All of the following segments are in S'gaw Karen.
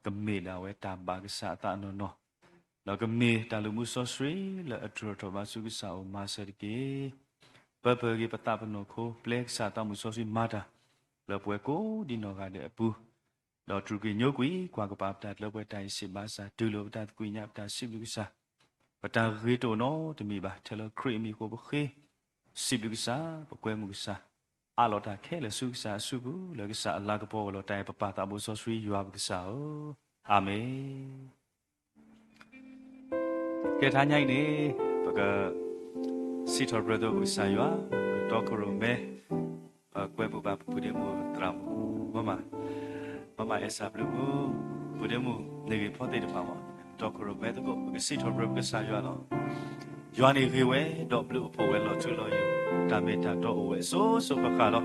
ကမ့ၢ်ဒၣ်ဝဲတၢ်ဘၣ်ကစၢ်အသးအနီၢ်နီၢ်, ဒီးကမ့ၢ်တၢ်လုၢ်မူစီဆှံလၢအတြီၢ်ထီၣ်ဘၣ်ဆူကစၢ်အအိၣ်မၤစၢၤတက့ၢ်. ပၢပၢၢ်ဂ့ၤပသးပနီၢ်ခိ ပျဲကစၢ်သးမုၢ်စီဆှံမၤတၢ် လၢပဝဲကိးဒံနီၢ်ဂၤဒဲးအပူၤ, ဒီးတြူာ်က့ၤညိကွံာ်ကွၢ်ကပာ်ပတၢ်ကျၢၤပှဲၤတၢ်အံၤစံးဘၣ်စၢ် တုၤလၢပတၢ်သကွံာ်ညါ ပတၢ်စံးဘျုးကစၢ်, ပတၢ်ဂ့ၤတအိၣ်နီတမံၤဘၣ်. ထဲလၢခရံာ်အမံၤအဃိ ပဃ့စံးဘျုးကစၢ်, ပကွဲမုာ်ကစၢ်, အးလီၤတၢ်ခဲလၢာ်ဆူကစၢ်အစုပူၤ လၢကစၢ်အလၤကပီၤဝဲလီၤ. တၢ်အဲၣ်ပပၢ်သးဘိစီဆှံယွၤပကစၢ်ဧၢ, အၤမ့ၣ်. ကဲထါညါအံၤန့ၣ် ပကစံးထီၣ်ပတြၢၤသကိးပကစၢ်ယွၤ, တီခိၣ်ရိၣ်မဲ ပကွဲမုာ်ဘၣ်ပပုၢ်ဒ့မုၣ်သရၣ်မုၣ် မမ အဲၣ်စၢ်ဘျုးမုၢ် ပုၢ်ဒ့မုၣ်န့ၢ်ဂ့ၤဖီသ့ၣ်တဖၣ်မး, တီခိၣ်ရိၣ်မဲသကိး ပကစံးထီၣ်ပတြၢၤပကစၢ်ယွၤလီၤ. ယွၤန့ၣ်ဂ့ၤဝဲ, ဒီးဘျုးအိၣ်ဖှိၣ်ဝဲလီၤထူလီၤယိာ်, တၢ်မ့ၢ်တၢ်တီအိၣ်ဝဲစိၤစိၤဃၣ်ဃၣ်လီၤ.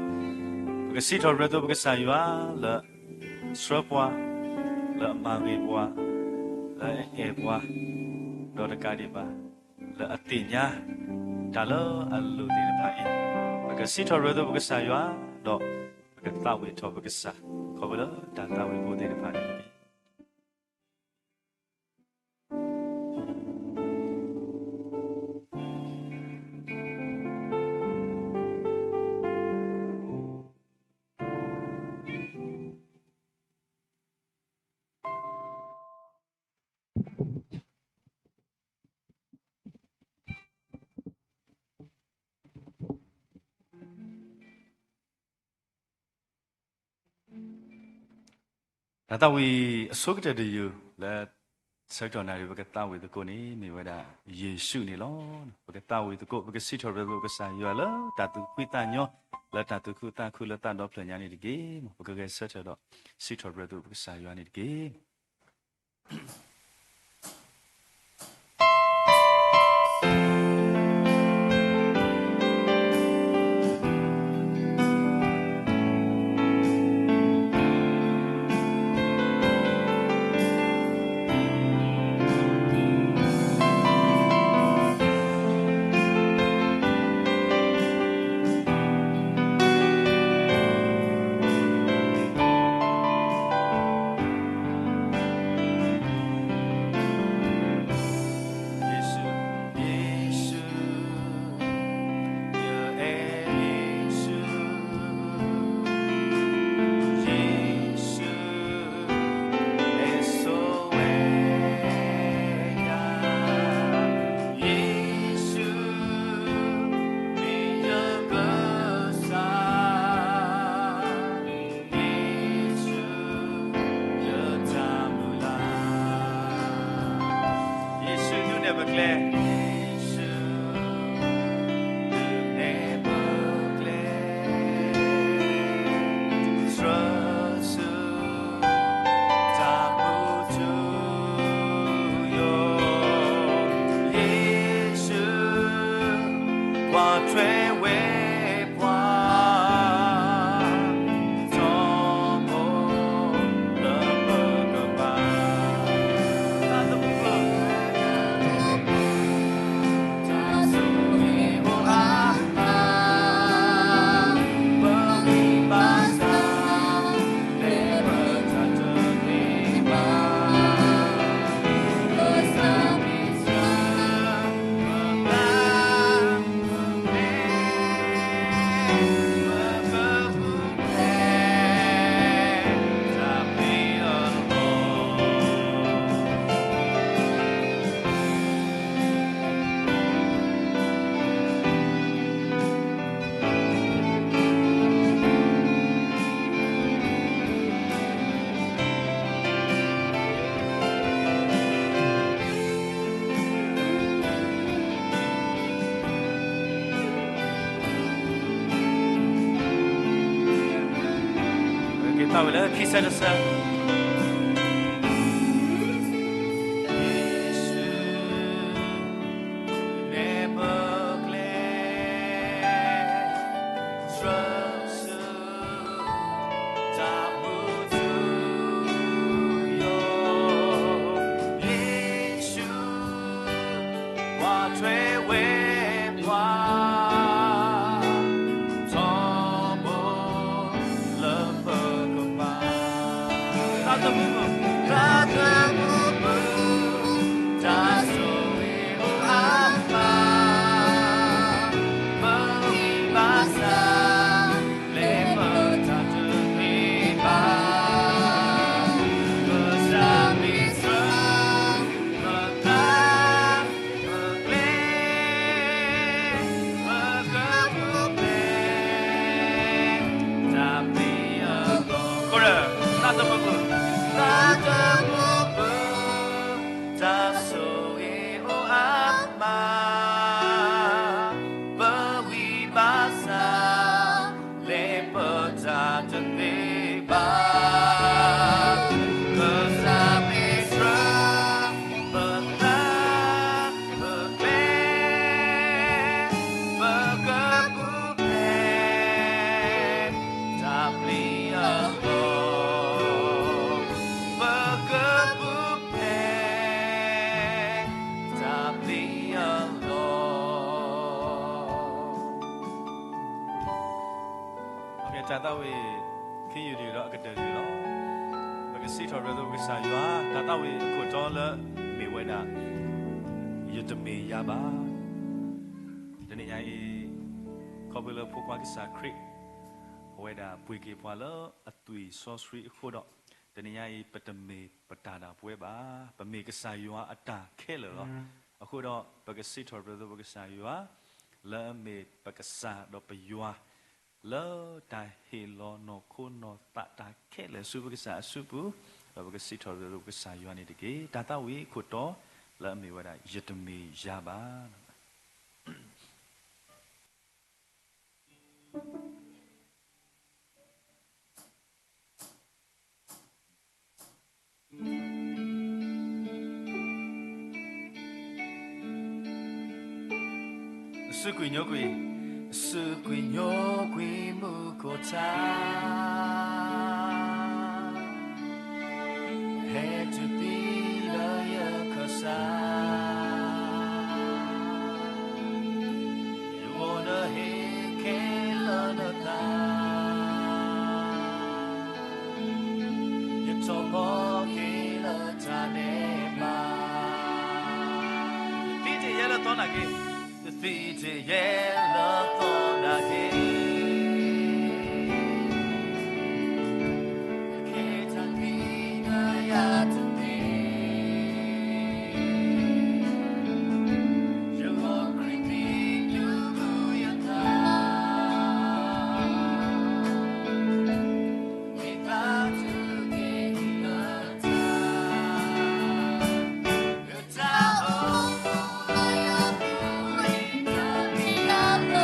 ပကစံးထီၣ်ပတြၢၤသကိးပကစၢ်ယွၤလၢ ဆှၢပှၤ, လၢအမၤဂ့ၤပှၤ, လၢအအဲၣ်ပှၤ, ဒီးတကးဒံးဘၣ် လၢအသ့ၣ်ညါ တၢ်လၢအလိၣ်သ့ၣ်တဖၣ်အံၤ, ပကစံးထီၣ်ပတြၢၤသကိးပကစၢ်ယွၤ, ဒီးပကသးဝံၣ်ထီၣ်ပကစၢ် ခီဖျိလၢတၢ်သးဝံၣ်ဖိသ့ၣ်တဖၣ်န့ၣ်တက့ၢ်. တၢ်သးဝံၣ်အဆိကတၢၢ်တယုၢ်လၢ ဆၢကတီၢ်နၣ်ရံၣ် ပကသးဝံၣ်သကိးန့ၣ် မ့ၢ်ဝဲဒၣ်ယ့ၣ်ၡူးန့ၣ်လီၤ. ပကသးဝံၣ်သကိး ပကစံးထီၣ်ပတြၢၤသကိးပကစၢ်ယွၤလၢတၢ်သူၣ်ဖှံသးညီ, လၢတၢ်သူၣ်ခုသးခုလၢသးဒီဖျၢၣ်ညါန့ၣ်တက့ၢ်. ပကဂဲၤဆၢထၢၣ်ဒီးစံးထီၣ်ပတြၢၤသကိးပကစၢ်ယွၤန့ၣ်တက့ၢ်. ယ့ၣ်ၡူးဒုးနဲၣ်ပကျဲ, ယ့ၣ်ၡူးဒုးနဲၣ်ပကျဲ, ဆှၢဆူတၢ်မူထူယိာ်, ယ့ၣ်ၡူး ကွၢ်ထွဲဝဲပှၤ ထီဘိလၢပကဘၣ် က့ၤသးဝံၣ်လၢခံဆၢတဆၢ. ယ့ၣ်ၡူး နဲၣ်ပကျဲ ဆှၢဆူ တၢ်မူထူယိာ်, ယ့ၣ်ၡူး ကွၢ်ထွဲဝဲပှၤ ထီဘိလၢပကဘၣ် တၢ်သးဝံၣ် ခံယူၢ်တယုၢ်ဒီးအကတၢၢ်တယုၢ်လီၤ. ပကစံးထီၣ်ပတြၢၤသိပကစၢ်ယွၤ တၢ်သးဝံၣ်အခိၣ်တီလၢမ့ၢ်ဝဲဒၣ် ယတမ့ၢ်ယၤဘၣ်. တနံၤညါအံၤ ခီဖျိလၢဖိခွါကစၢ်ခရံာ် အဝဲဒၣ်ပှ့ၤက့ၤပှၤလၢအသွံၣ်စီဆှံအဃိဒီး တနံၤညါအံၤ ပတမ့ၢ်ပတၢ်ဒၣ်ပဝဲဘၣ်. ပမ့ၢ်ကစၢ်ယွၤအတၢ်ခဲလၢာ်လီၤ. အဃိဒီး ပကစံးထီၣ်ပတြၢၤသိပကစၢ်ယွၤ လၢအမ့ၢ်ပကစၢ်ဒီးပယွၤ လၢတၢ်ဟ့ၣ်လီၤနီၢ်ခိနီၢ်သးတၢ်ခဲလၢာ်ဆူပကစၢ်အစုပူၤ, ဒီးပကစံးထီၣ်ပတြၢၤသိပကစၢ်ယွၤန့ၣ်တက့ၢ်. တၢ်သးဝံၣ်အခိၣ်တီ လၢအမ့ၢ်ဝဲဒၣ် ယတမ့ၢ်ယၤဘၣ်. အစုကွံာ်ညိကွံာ်, အစုကွံာ်ညိကွံာ်မူခိၣ်ထါ, ဟဲတုၤသံလၢယခၢၣ်စး, ယဂီၢ်နဟ့ၣ်ခဲလၢာ်နသး ယထီၣ်ဘီက့ၤလၢတၢ်ဒဲးဘး, ယသံတယဲလၢသီနာ်က့, ယသံတယဲလၢသီနာ်က့, ခဲတၢ်သံနၤယၤတသ့, ယဂီၢ်ခရံာ်သံဒုးမူယသး ယသံတယ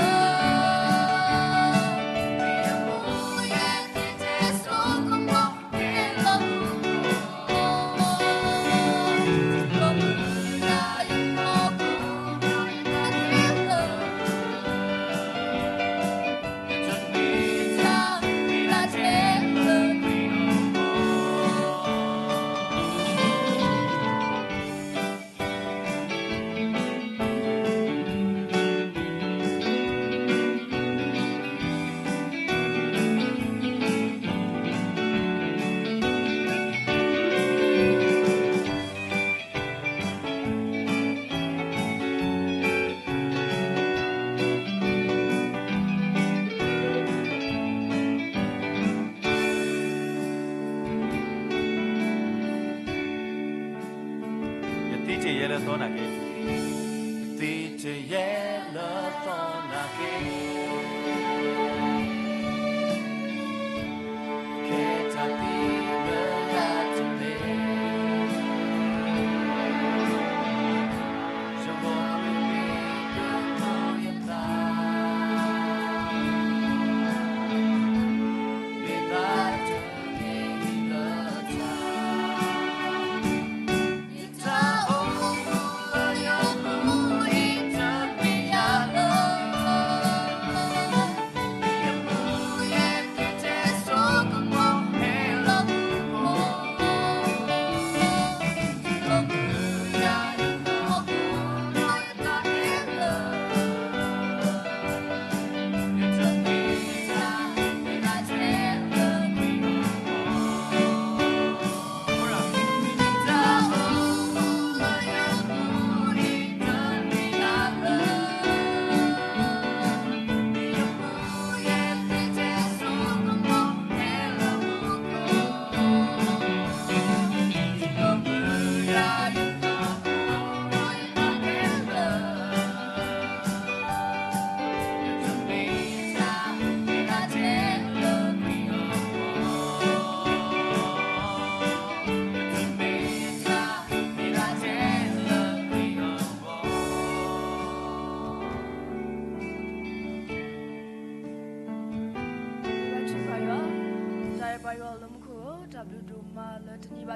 ဲလၢသီနာ်က့, ယသံတယဲလၢသီနာ်က့, ခဲတၢ်သံနၤယၤတသ့, ယဂီၢ်ခရံာ်သံဒုးမူယသး မ့ၢ်သးတဂ့ၤလၢတၢ် ယတၢ်အိၣ်မူလၢယမူအံၤတမ့ၢ်ယၤလၢ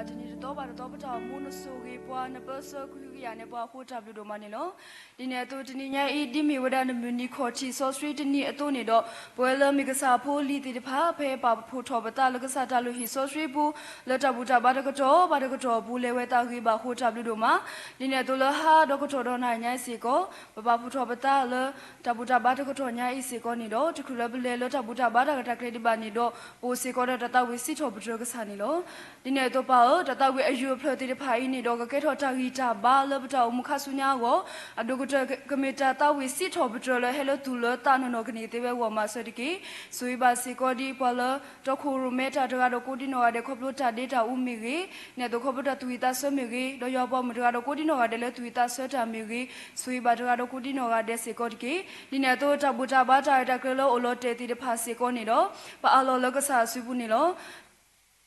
တနံၤတသီဘၣ်တသီ ပတၢ်အိၣ်မူနစိၤဂ့ၤပှၤ နပၢဆှၢကွံာ်ကယၤန့ၣ် ပှၤအဃိတၢ်ဘျုးဒိၣ်မးန့ၣ်လီၤ. ဒ်န့ၣ်အသိး တနံၤညါအံၤ ဒ်မ့ၢ်ဝဲဒၣ်နမုၢ်နံၤခီၣ်ထံးစီဆှံတနံၤအသိးန့ၣ်ဒီး ပဝဲလၢမ့ၢ်ကစၢ်အဖိအလံၤသ့ၣ်တဖၣ် ဖဲပာ်ဖှိၣ်ထီၣ်ပသးလၢကစၢ်တၢ်လုၢ်ဟံၣ်စီဆှံပူၤ လၢတၢ်ဘူၣ်တၢ်ဘါတကတီၢ်ဘၣ်တကတီၢ်အပူၤ လဲၤဝဲသးဂ့ၤဘၣ်အဃိတၢ်ဘျုးဒိၣ်မး. ဒ်န့ၣ်အသိးလၢဟါဒီးကတီၢ်ဒီးနၤညါအံၤစ့ၢ်ကီး ပပာ်ဖှိၣ်ထီၣ်ပသးလၢ တၢ်ဘူၣ်တၢ်ဘါတကတီၢ်ညါအံၤစ့ၢ်ကီးန့ၣ်ဒီး တချုးလၢပလဲၤလၢတၢ်ဘူၣ်တၢ်ဘါတၢ်ရဲၣ်တၢ်ကျဲၤဒံးဘၣ်န့ၣ်ဒီး ပအိၣ်စ့ၢ်ကီးဒီးတၢ်သးဝံၣ်စံးထီၣ်ပတြၢၤကစၢ်န့ၣ်လီၤ. ဒ်န့ၣ်အသိးပၢ်ဧၢ, တၢ်သးဝံၣ်အယုၢ်အဖျၢၣ်သ့ၣ်တဖၣ်အံၤန့ၣ်ဒီး ကကဲထီၣ်တၢ်ဂံၢ်တၢ်ဘါလၢပတၢ်အိၣ်မူခါဆူညါအဂီၢ်, အဒိၣ်ကတၢၢ်ကမ့ၢ်တၢ်သးဝံၣ်စံးထီၣ်ပတြၢၤလၢဟဲလၢသူၣ်လၢသးနီၢ်နီၢ်ကန့ၢ်သ့ဝဲအဂီၢ် မၤစၢၤတက့ၢ်. ဆိၣ်ဂ့ၤဘၣ်စ့ၢ်ကီးဒ်ပှၤလၢ တီခိၣ်ရိၣ်မဲတၢ်တဂၤဒီးကိးဒံနီၢ်ဂၤဒဲး ခီဖျိတၢ်ဒ့တၢ်အူမ့ၢ်ဂ့ၤ, ဒ်န့ၣ်အသိးခီဖျိတၢ်သူၣ်ဝံၣ်သးဆၢမ့ၢ်ဂ့ၤ, ဒီးယွၤပှၤမုၣ်တဂၤဒီးကိးဒံနီၢ်ဂၤဒဲးလၢသူၣ်ဝံၣ်သးဆၢတၢ်မ့ၢ်ဂ့ၤ, ဆိၣ်ဂ့ၤဘၣ်တဂၤဒီးကိးဒံနီၢ်ဂၤဒဲးစ့ၢ်ကီးတက့ၢ်. ဒ်န့ၣ်အသိးတၢ်ဘူၣ်တၢ်ဘါတၢ်ရဲၣ်တၢ်ကျဲၤလၢအိၣ်လီၤတဲာ်သ့ၣ်တဖၣ်စ့ၢ်ကီးန့ၣ်ဒီး ပအးလီၤလၢကစၢ်အစုပူၤန့ၣ်လီၤ.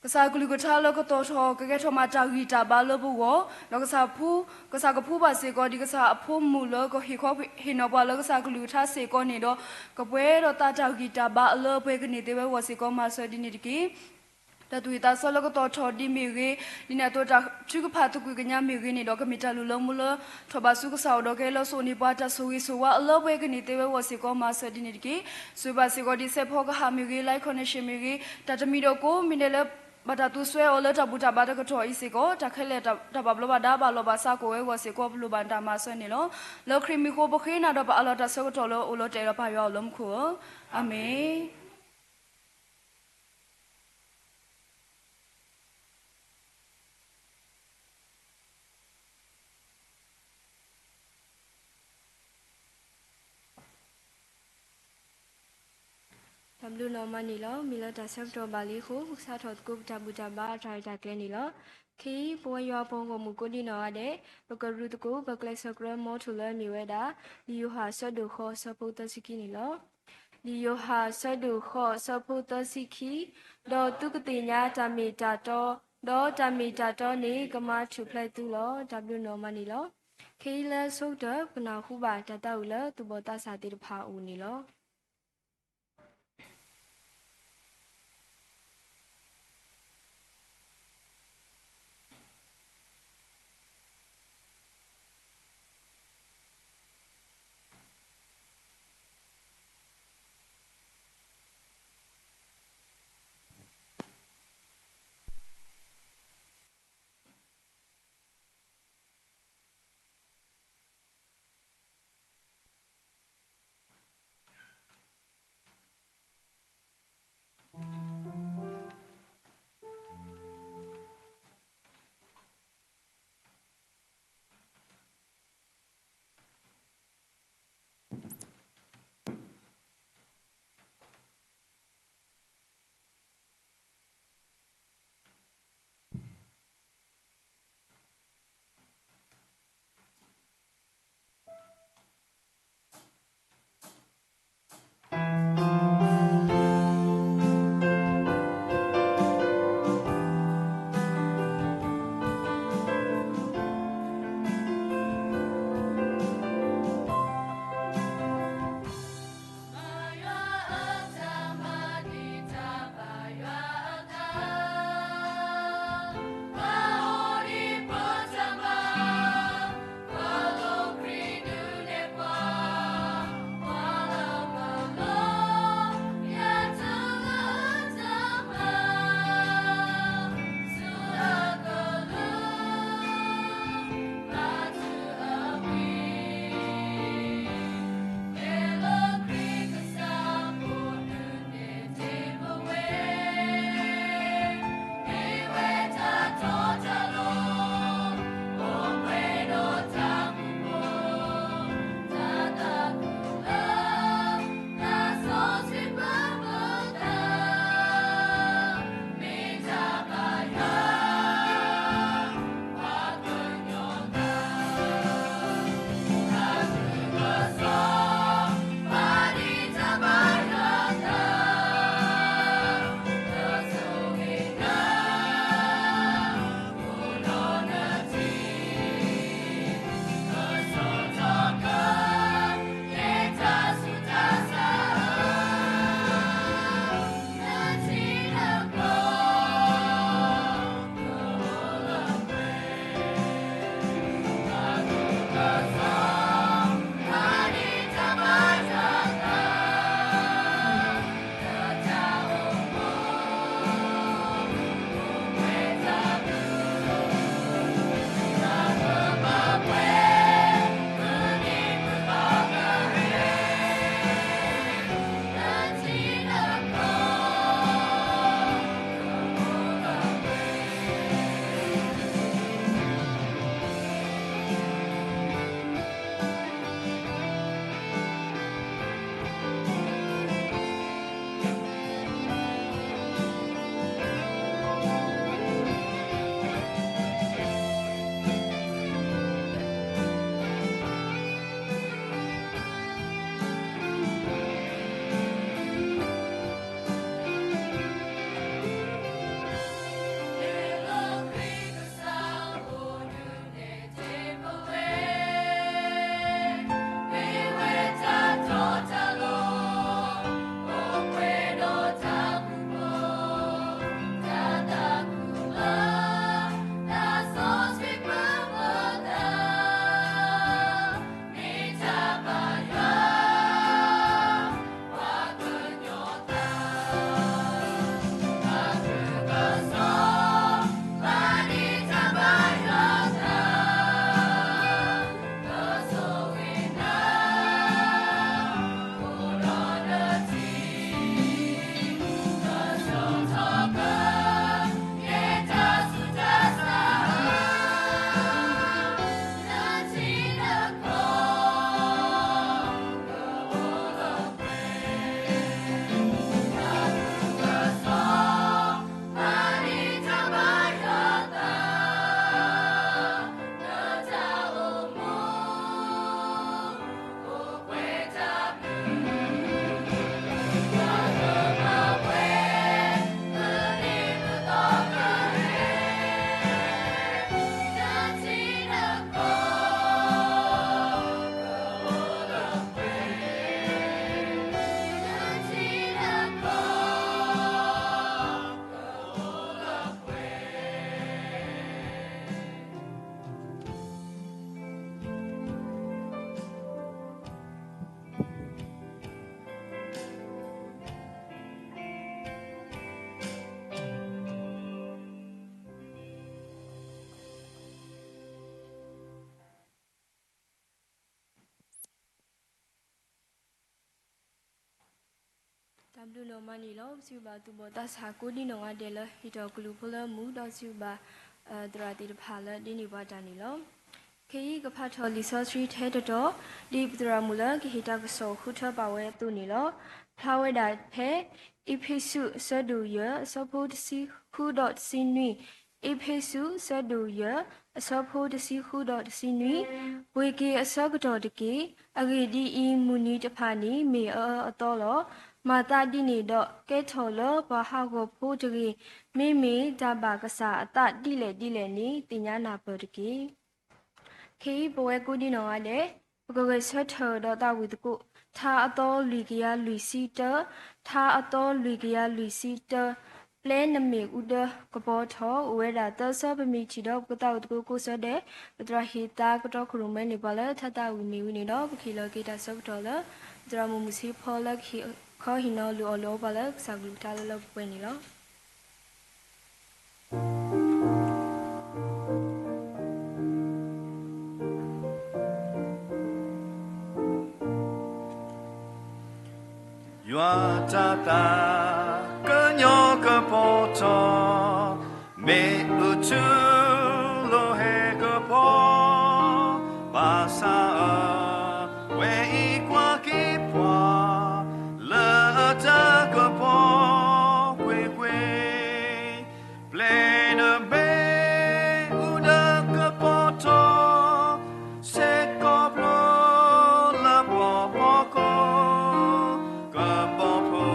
ကစၢ်အကလုၢ်ကထါလၢကတီၤထီၣ် ကကဲထီၣ်မးတၢ်ဂံၢ်တၢ်ဘါလၢပဂီၢ်, ဒီးကစၢ်ဖူ, ကစၢ်ကဖူဘၣ်စ့ၢ်ကီးဒ်ကစၢ်အဖိမုၣ်လၢကဟ့ၣ်ခီဟ့ၣ်နီၤပှၤလၢကစၢ်အကလုၢ်ကထါစ့ၢ်ကီးန့ၣ်ဒီး ကပှဲၤဒီးသးတၢ်ဂံၢ်တၢ်ဘါအလၢအပှဲၤကန့ၢ်သ့ဝဲအဂီၢ်စ့ၢ်ကီး မၤစၢၤဒ်န့ၣ်တက့ၢ်. တၢ်သူၣ်ဝံၣ်သးဆၢလၢကတီၤထီၣ်ဒ်မ့ၢ်ဂ့ၤ, ဒ်န့ၣ်အသိးတၢ်ထုကဖၣ်သကွံာ်ကညးမ့ၢ်ဂ့ၤန့ၣ်ဒီး ကမ့ၢ်တၢ်လူၢ်လၢမူလၢ ထီၣ်ဘၣ်ဆူကစၢ်အအိၣ်ဒီးကဟဲလၢစိၤန့ၣ် ပှၤတၢ်ဆိၣ်ဂ့ၤဆိၣ်ဝါအလၢအပှဲၤကန့ၢ်သ့ဝဲအဂီၢ်စ့ၢ်ကီး မၤစၢၤဒ်န့ၣ်တက့ၢ်. ဆိၣ်ဂ့ၤဘၣ်စ့ၢ်ကီးဒ်စဲးဖီကဟၣ်မ့ၢ်ဂ့ၤ, live connection မ့ၢ်ဂ့ၤ, တၢ်တမံၤဒီးကိးမံၤဒဲးလၢ ဘၣ်တၢ်သူစွဲအီၤလၢတၢ်ဘူၣ်တၢ်ဘါတကတီၢ်အံၤစ့ၢ်ကီး တၢ်ခဲလၢာ်တၢ်ဘၣ်ဘျီးဘၣ်ဒါဘၣ်လီၤဘၣ်စးကအိၣ်ဝဲအဂီၢ်စ့ၢ်ကီး ပလိၣ်ဘၣ်နတၢ်မၤစၢၤန့ၣ်လီၤ. လၢခရံာ်မံၤအဃိ ပဃ့နၤဒီးပအးလီၤတၢ်ဆၢကတီၢ်လၢအိၣ်လီၤတဲာ်ဒီးပၢ်ယွၤအအိၣ်လၢမူခိၣ်ဧၢ, အၤမ့ၣ်. တၢ်ဘျုးနီၢ်မးန့ၣ်လီၤ. မ့ၢ်လၢတၢ်ဆၢကတီၢ်ဘၣ်လံအဃိ ပကစးထီၣ်သကိးပတၢ်ဘူၣ်တၢ်ဘါ တၢ်ရဲၣ်တၢ်ကျဲၤန့ၣ်လီၤ. ခဲအံၤ ပဝဲယွၤအပှၤဂီၢ်မုၢ်ကိးဒံနီၢ်ဂၤဒဲး ပကရူၢ်သကိး ပကျဲးစၢးကြၢးမီထိၣ်လၢအမ့ၢ်ဝဲဒၣ် လံာ်ယိၤဟၣ်အဆၢဒိၣ်ဃိး အဆၢဖိသၢဆံခံန့ၣ်လီၤ. လံာ်ယိၤဟၣ်အဆၢဒိၣ်ဃိး အဆၢဖိသၢဆံခံ, ဒီးသုကသ့ၣ်ညါတၢ်မ့ၢ်တၢ်တီ, ဒီးတၢ်မ့ၢ်တၢ်တီန့ၣ် ကမၤထူၣ်ဖျဲးသုလီၤ. တၢ်ဘျုးနီၢ်မးန့ၣ်လီၤ. ခဲအံၤလၢအဆိကတၢၢ် ပကနၢ်ဟူဘၣ်တၢ်သးဝံၣ်လၢသူၣ်ဘီၣ်သးစၢ်သ့ၣ်တဖၣ်အအိၣ်န့ၣ်လီၤ. တၢ်ဘျုးဒိၣ်မးန့ၣ်လီၤ. ပစံးဘျုးဘၣ်သူၣ်ဘီၣ်သးစၢ်ကိးဒံနီၢ်ဂၤဒဲးလၢဟ့ၣ်ထီၣ်ကလုၢ်ဖိလၢမူ ဒီးစံးဘျုးဘၣ် သရၣ်သ့ၣ်တဖၣ်လၢဒိးန့ၢ်ပှၤတၢ်န့ၣ်လီၤ. ခဲအံၤကဖးထီၣ်လံာ်စီဆှံထဲတတီၤ ဒ်ပသရၣ်မုၣ်လၢကဟ့ၣ်တၢ်ကစီၣ်ဃုထၢဘၣ်ဝဲအသိးန့ၣ်လီၤ. ဖျါဝဲဒၣ်ဖဲ အ့းဖ့းစူး အဆၢဒိၣ်ယဲၢ် အဆၢဖိတဆံဃုဒီးတဆံနွံ, အ့းဖ့းစူး အဆၢဒိၣ်ယဲၢ် အဆၢဖိတဆံဃုဒီးတဆံနွံ, ပှ့ၤက့ၤအဆၢကတီၢ်တက့ၢ်. အဂ့ၢ်ဒ်အံၤ, မုၢ်နံၤတဖၣ်န့ၣ် မ့ၢ်အအၢအသီလီၤ. မၤသးဒ်န့ၣ်ဒီး ကဲထီၣ်လၢပှၤဟးဂီၤဖိတဂ့ၤ. မ့မ့ၢ်တၢ်ဘၣ်ကစၢ်အသးဒ်လဲၣ်ဒ်လဲၣ်န့ၣ် သ့ၣ်ညါနၢ်ပၢၢ်တက့ၢ်. ခဲအံၤပဝဲကိးဒံနီၢ်ဂၤဒဲး ပကဂဲၤဆၢထၢၣ်ဒီးသးဝံၣ်သကိး ထါအသီလွံၢ်ကယၤလွံၢ်ဆံတၢ, ထါအသီလွံၢ်ကယၤလွံၢ်ဆံတၢ, ပျဲနမ့ၢ်အူဒၢကပီၤထီၣ်, အိၣ်ဝဲဒၣ်သၢဆၢ ပမ့ၢ်ထံၣ်ဒီး ပကသးဝံၣ်သကိးကိးဆၢဒဲး, ပသရၣ်ဟ့ၣ်သါကတီခိၣ်ရိၣ်မဲန့ၢ်ပှၤလၢထါသးဝံၣ်မ့ၢ်ဝံၤန့ၣ်ဒီး ပကဟ့ၣ်လီၤက့ၤတၢ်ဆၢကတီၢ်လၢ ပသရၣ်မုၣ်မုၢ်ဆ့ဖီလၢကဟ့ၣ်ခီဟ့ၣ်နီၤလိာ်အီၣ်လိာ်အီပှၤလၢကစၢ်ကလုၢ်ကထါလၢလၢပှဲၤပှဲၤန့ၣ်လီၤ. ယွၤတၢ်သးကညီၤကပီၤထီၣ်, မ့ၣ်အူထူလိာ်ဟဲကပီၤ, ဘၣ်ဆၣ်အဝဲအံၤကွၢ်က့ၤပှၤ လၢအတၢ်ကပီၤကွ့ၢ်ကွ့ၢ်, ပျဲနဘ့ၣ်အူဒၢကပီၤထီၣ်, ဆဲးကီးပျီလၢပှီၢ်ဖီခိၣ်, ကဘီဖိ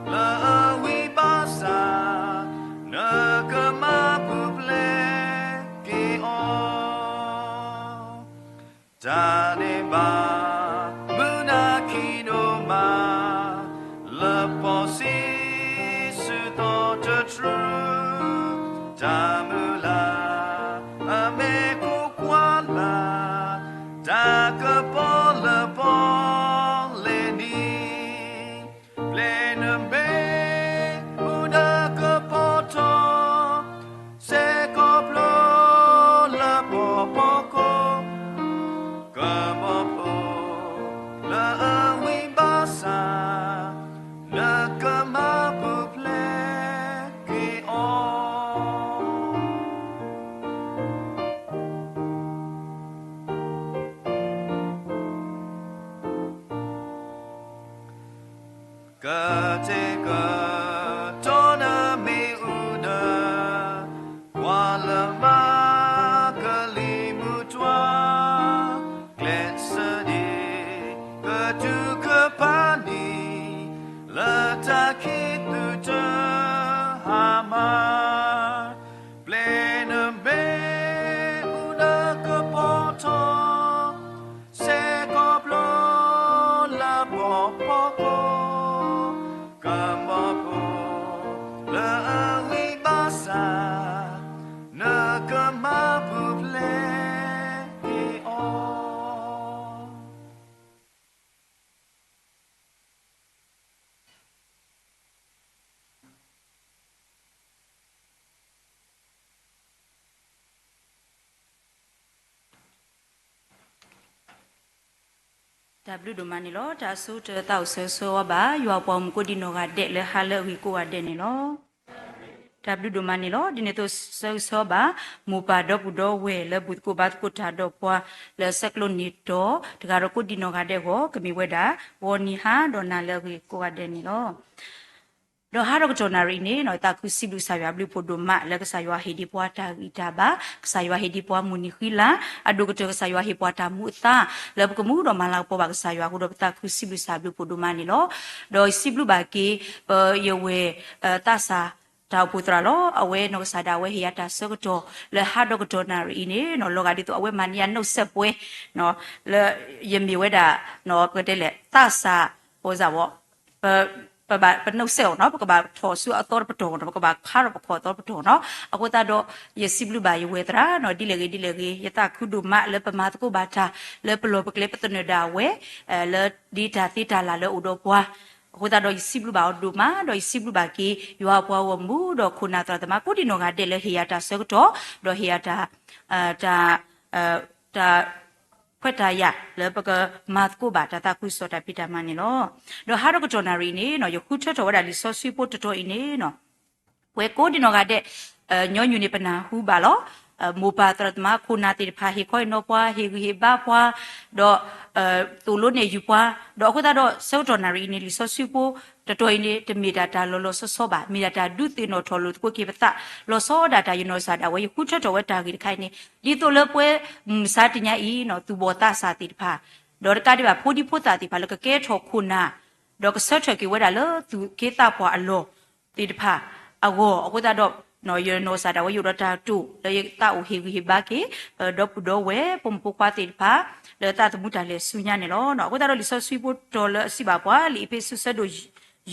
လၢအဝံၣ်ဘၣ်ဆၣ်, နကမၤပူၤဖျဲးက့ၤအီၤ. တၢ်န့ၣ်ဘၣ်မုၢ်နၤခံဒိၣ်မး, လၢပီၢ်ဆံးဆူၣ်သီတတြူၢ်, တၢ်မုၢ်လၢ်အမဲာ်ခိၣ်ကွၢ်လၢ်, တၢ်ကပီၤလၢပီၣ်လဲၣ်နံၤ ပျဲနဘ့ၣ်အူဒၢကပီၤထီၣ်, ဆဲးကီးပျီလၢပှီၢ်ဖီခိၣ်, ကဘီဖိလၢအဝံၣ်ဘၣ်ဆၣ်, နကမၤပူၤဖျဲးက့ၤအီၤ. ကတဲာ်ကတီၤနမ့ၣ်အူဒၢ, ပှၤလၢမၤကလံၤမုၢ်တွၤ, ကျဲးစၢးဒံးကတူၢ်ကပၤနံၤ, လၢတၢ်ခံးသူၣ်တဟါမၢ် ပျဲနဘ့ၣ်အူဒၢကပီၤထီၣ်, ဆဲးကီးပျီလၢပှီၢ်ဖီခိၣ်, ကဘီဖိလၢအဝံၣ်ဘၣ်ဆၣ်, နကမၤပူၤဖျဲးက့ၤအီၤ. တၢ်ဘျုးဒိၣ်မးန့ၣ်လီၤ. တၢ်ဆိကတၢၢ်သးအိၣ်ဆၢဂ့ၤဆၢဝါဘၣ် ယွၤပှၤဂီၢ်မုၢ်ကိးဒံနီၢ်ဂၤဒဲးလၢဟါလၢအဂ့ၤကိးဂၤဒဲးန့ၣ်လီၤ. တၢ်ဘျုးဒိၣ်မးန့ၣ်လီၤ. ဒ်န့ၣ်အသိးဆၢဂ့ၤဆၢဝါဘၣ် မိၢ်ပၢ်ဒီပုၢ်ဒီဝဲၢ်လၢဘူၣ်သကိးဘါသကိးတၢ်ဒီးပှၤ လၢဆဲးကျိးန့ၣ်တီၤ တဂၤဒီးကိးဒံနီၢ်ဂၤဒဲးအဂီၢ် ကမ့ၢ်ဝဲဒၣ် ဂီၤနံၤဟါဒီးနၤလၢအဂ့ၤကိးဂၤဒဲးန့ၣ်လီၤ. ဒီးဟါဒီးကတီၢ်နၣ်ရံၣ်အံၤန့ၣ် သးခုစံးဘျုးကစၢ်ယွၤအဘျုးဖးဒိၣ်မး လၢကစၢ်ယွၤဟ့ၣ်ဒံးပှၤတၢ်ဂံၢ်တၢ်ဘါ, ကစၢ်ယွၤဟ့ၣ်ဒံးပှၤမုၢ်နံၤဃံလၤ, အဒိၣ်ကတၢၢ်ကစၢ်ယွၤဟ့ၣ်ပှၤတၢ်မူအသါ လၢပကမူဒီးမၤလၤကပီၤဘၣ်ကစၢ်ယွၤအဃိဒီး ပသးခုစံးဘျုးကစၢ်အဘျုးဖးဒိၣ်မးန့ၣ်လီၤ. ဒီးယစံးဘျုးဘၣ်က့ၤ ပယဝဲၢ် သးစၢ်တၢ်အိၣ်ဖှိၣ်သရၣ်လီၤ. အဝဲနီၢ်ကစၢ်ဒၣ်ဝဲဟ့ၣ်ယၤတၢ်ဆၢကတီၢ် လၢဟါဒီးကတီၢ်နၣ်ရံၣ်အံၤန့ၣ် လီၤဂာ်ဒ်သိးအဝဲမၤန့ၢ်ယၤနီၣ်စဲးပှဲၤ လၢယမ့ၢ်ဝဲဒၣ် ပကတဲလဲၣ် သးစၢ် ပ ပဘၣ်ပနီၣ်စဲးအီၤနီၤ, ပကဘၣ်ထီၣ်ဆူအသီတပတီၢ်နီၤ, ပကဘၣ်ခါထီၣ်ပခီၣ်အသီတပတီၢ်နီၤ. အဃိသတးဒီး ယစံးဘျုးဘၣ်ယဝဲၢ်သရၣ်နီၤ, ဒ်လဲၣ်ဂ့ၤဒ်လဲၣ်ဂ့ၤ ယသးခုဒိၣ်မးလၢပမၤသကိးဘၣ်တၢ် လၢပလီၢ်ပကျဲပသနၢၣ်ဒၣ်ဝဲ လၢဒ်တၢ်သ့တၢ်လၢ်လၢအအိၣ်ဒီးပှၤ. အဃိသတးဒီး ယစံးဘျုးဘၣ်အီၤဒိၣ်မး, ဒီးယစံးဘျုးဘၣ်က့ၤ ယွၤအပှၤဂီၢ်မုၢ် ဒီးခိၣ်နၢ်သရၣ်သမါ ကိးဒံနီၢ်ဂၤဒဲးလၢဟ့ၣ်ယၤတၢ်ဆၢကတီၢ်, ဒီးဟ့ၣ်ယၤတၢ် တၢ် တၢ် ပကဘၣ်မၤသကိးတၢ်ခွဲးတၢ်ယာ်လၢပကမၤသကိးဘၣ်တၢ်သးခုကစီၣ်တၢ်ဖံးတၢ်မၤန့ၣ်လီၤ. ဒီးဟးထီၣ်ကတီၢ်နၣ်ရံၣ်အံၤန့ၣ်နီၤ ယဃုထၢထီၣ်ဝဲဒၣ်လံာ်စီဆှံဖိတတီၤအံၤန့ၣ်နီၤ ပှၤကိးဒံနီၢ်ဂၤဒဲး ညီနုၢ်န့ၣ် ပနၢ်ဟူဘၣ်လီၤ. မိၢ်ပၢ်သရၣ်သမါခိၣ်နၢ်သ့ၣ်တဖၣ် ဟ့ၣ်ခီဟ့ၣ်နီၤပှၤ ဟ့ၣ်ဂံၢ်ဟ့ၣ်ဘါပှၤ ဒီး သိၣ်လိနဲၣ်ယုၢ်ပှၤ ဒီးအဃိသတးဒီး ဆၢကတီၢ်နၣ်ရံၣ်အံၤန့ၣ် လံာ်စီဆှံဖိတတီၤအံၤန့ၣ် တမ့ၢ်ဒၣ်တၢ်လီၤလီၤဆီဆီဘၣ်, မ့ၢ်ဒၣ်တၢ်ဒုးသ့ၣ်နီၣ်ထီၣ်လိာ်သကိးက့ၤပသး လီၤဆီဒၣ်တၢ်ယနီၢ်စၢ်ဒၣ်ဝဲ ယဃုထၢထီၣ်ဝဲတၢ်ဂ့ၢ်တခါအံၤန့ၣ် ဒ်သိးလၢပဝဲမုၢ်မဆါတနံၤအံၤနီၤ သူၣ်ဘီၣ်သးစၢ်သ့ၣ်တဖၣ် ဒီးတကးဒံးဘၣ် ဖိဒံဖိသၣ်သ့ၣ်တဖၣ်လၢကကဲထီၣ်ခိၣ်နၢ် ဒီးကဆၢထၢၣ်က့ၤဝဲဒၣ်လၢသူၣ်က့သးပှၢ်အလီၢ်သ့ၣ်တဖၣ်အဂီၢ် အဃိသတးဒီး ယနီၢ်စၢ်ဒၣ်ဝဲ ယအိၣ်ဒီးတၢ်တိာ်လၢယသးအိၣ်ဟ့ၣ်ဂံၢ်ဟ့ၣ်ဘါက့ၤ ပဒီပုၢ်ဒီဝဲၢ် ဖိမုၣ်ဖိခွါသ့ၣ်တဖၣ် လၢသးသမူတၢ်လဲၤဆူညါန့ၣ်လီၤ. အဃိသတးဒီး လံာ်စီဆှံဖိတတီၤလၢအစံးဘၣ်ပှၤ လံာ်အ့းဖ့းစူး ဆၢဒိၣ်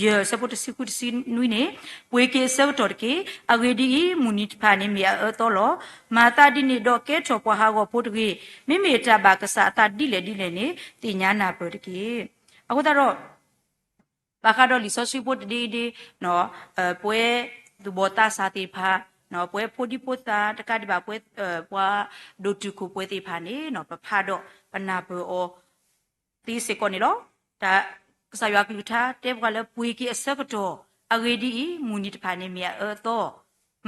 ယဲၢ် ဆၢဖိတဆံဃုတဆံနွံန့ၣ်, ပှ့ၤက့ၤအဆၢကတီၢ်တက့ၢ်. အဂ့ၢ်ဒ်အံၤ, မုၢ်နံၤတဖၣ်န့ၣ်မ့ၢ်အအၢအသီလီၤ. မၤသးဒ်န့ၣ်ဒီးကဲထီၣ်ပှၤဟးဂီၤဖိတဂ့ၤ. မ့မ့ၢ်တၢ်ဘၣ်ကစၢ်အသးဒ်လဲၣ်ဒ်လဲၣ်န့ၣ် သ့ၣ်ညါနၢ်ပၢၢ်တက့ၢ်. အဃိသတးဒီး ဘၣ်ဃးဒီးလံာ်စီဆှံဖိတဒ့ဒ့ ပဝဲသူၣ်ဘီၣ်သးစၢ်သ့ၣ်တဖၣ်, ပဝဲဖိဒံဖိသၣ်တကးဒံးဘၣ် ပဝဲ ပှၤဒိၣ်တုာ်ခိၣ်ပှဲၤသ့ၣ်တဖၣ်န့ၣ် ပဖးဒီးပနၢ်ပၢၢ်အီၤသ့စ့ၢ်ကီးန့ၣ်လီၤ. တၢ်ကစၢ်ယွၤကလုၢ်ကထါတဲပှၤလၢပှ့ၤက့ၤအဆၢကတီၢ်, အဂ့ၢ်ဒ်အံၤ, မုၢ်နံၤတဖၣ်န့ၣ်မ့ၢ်အအၢအသီ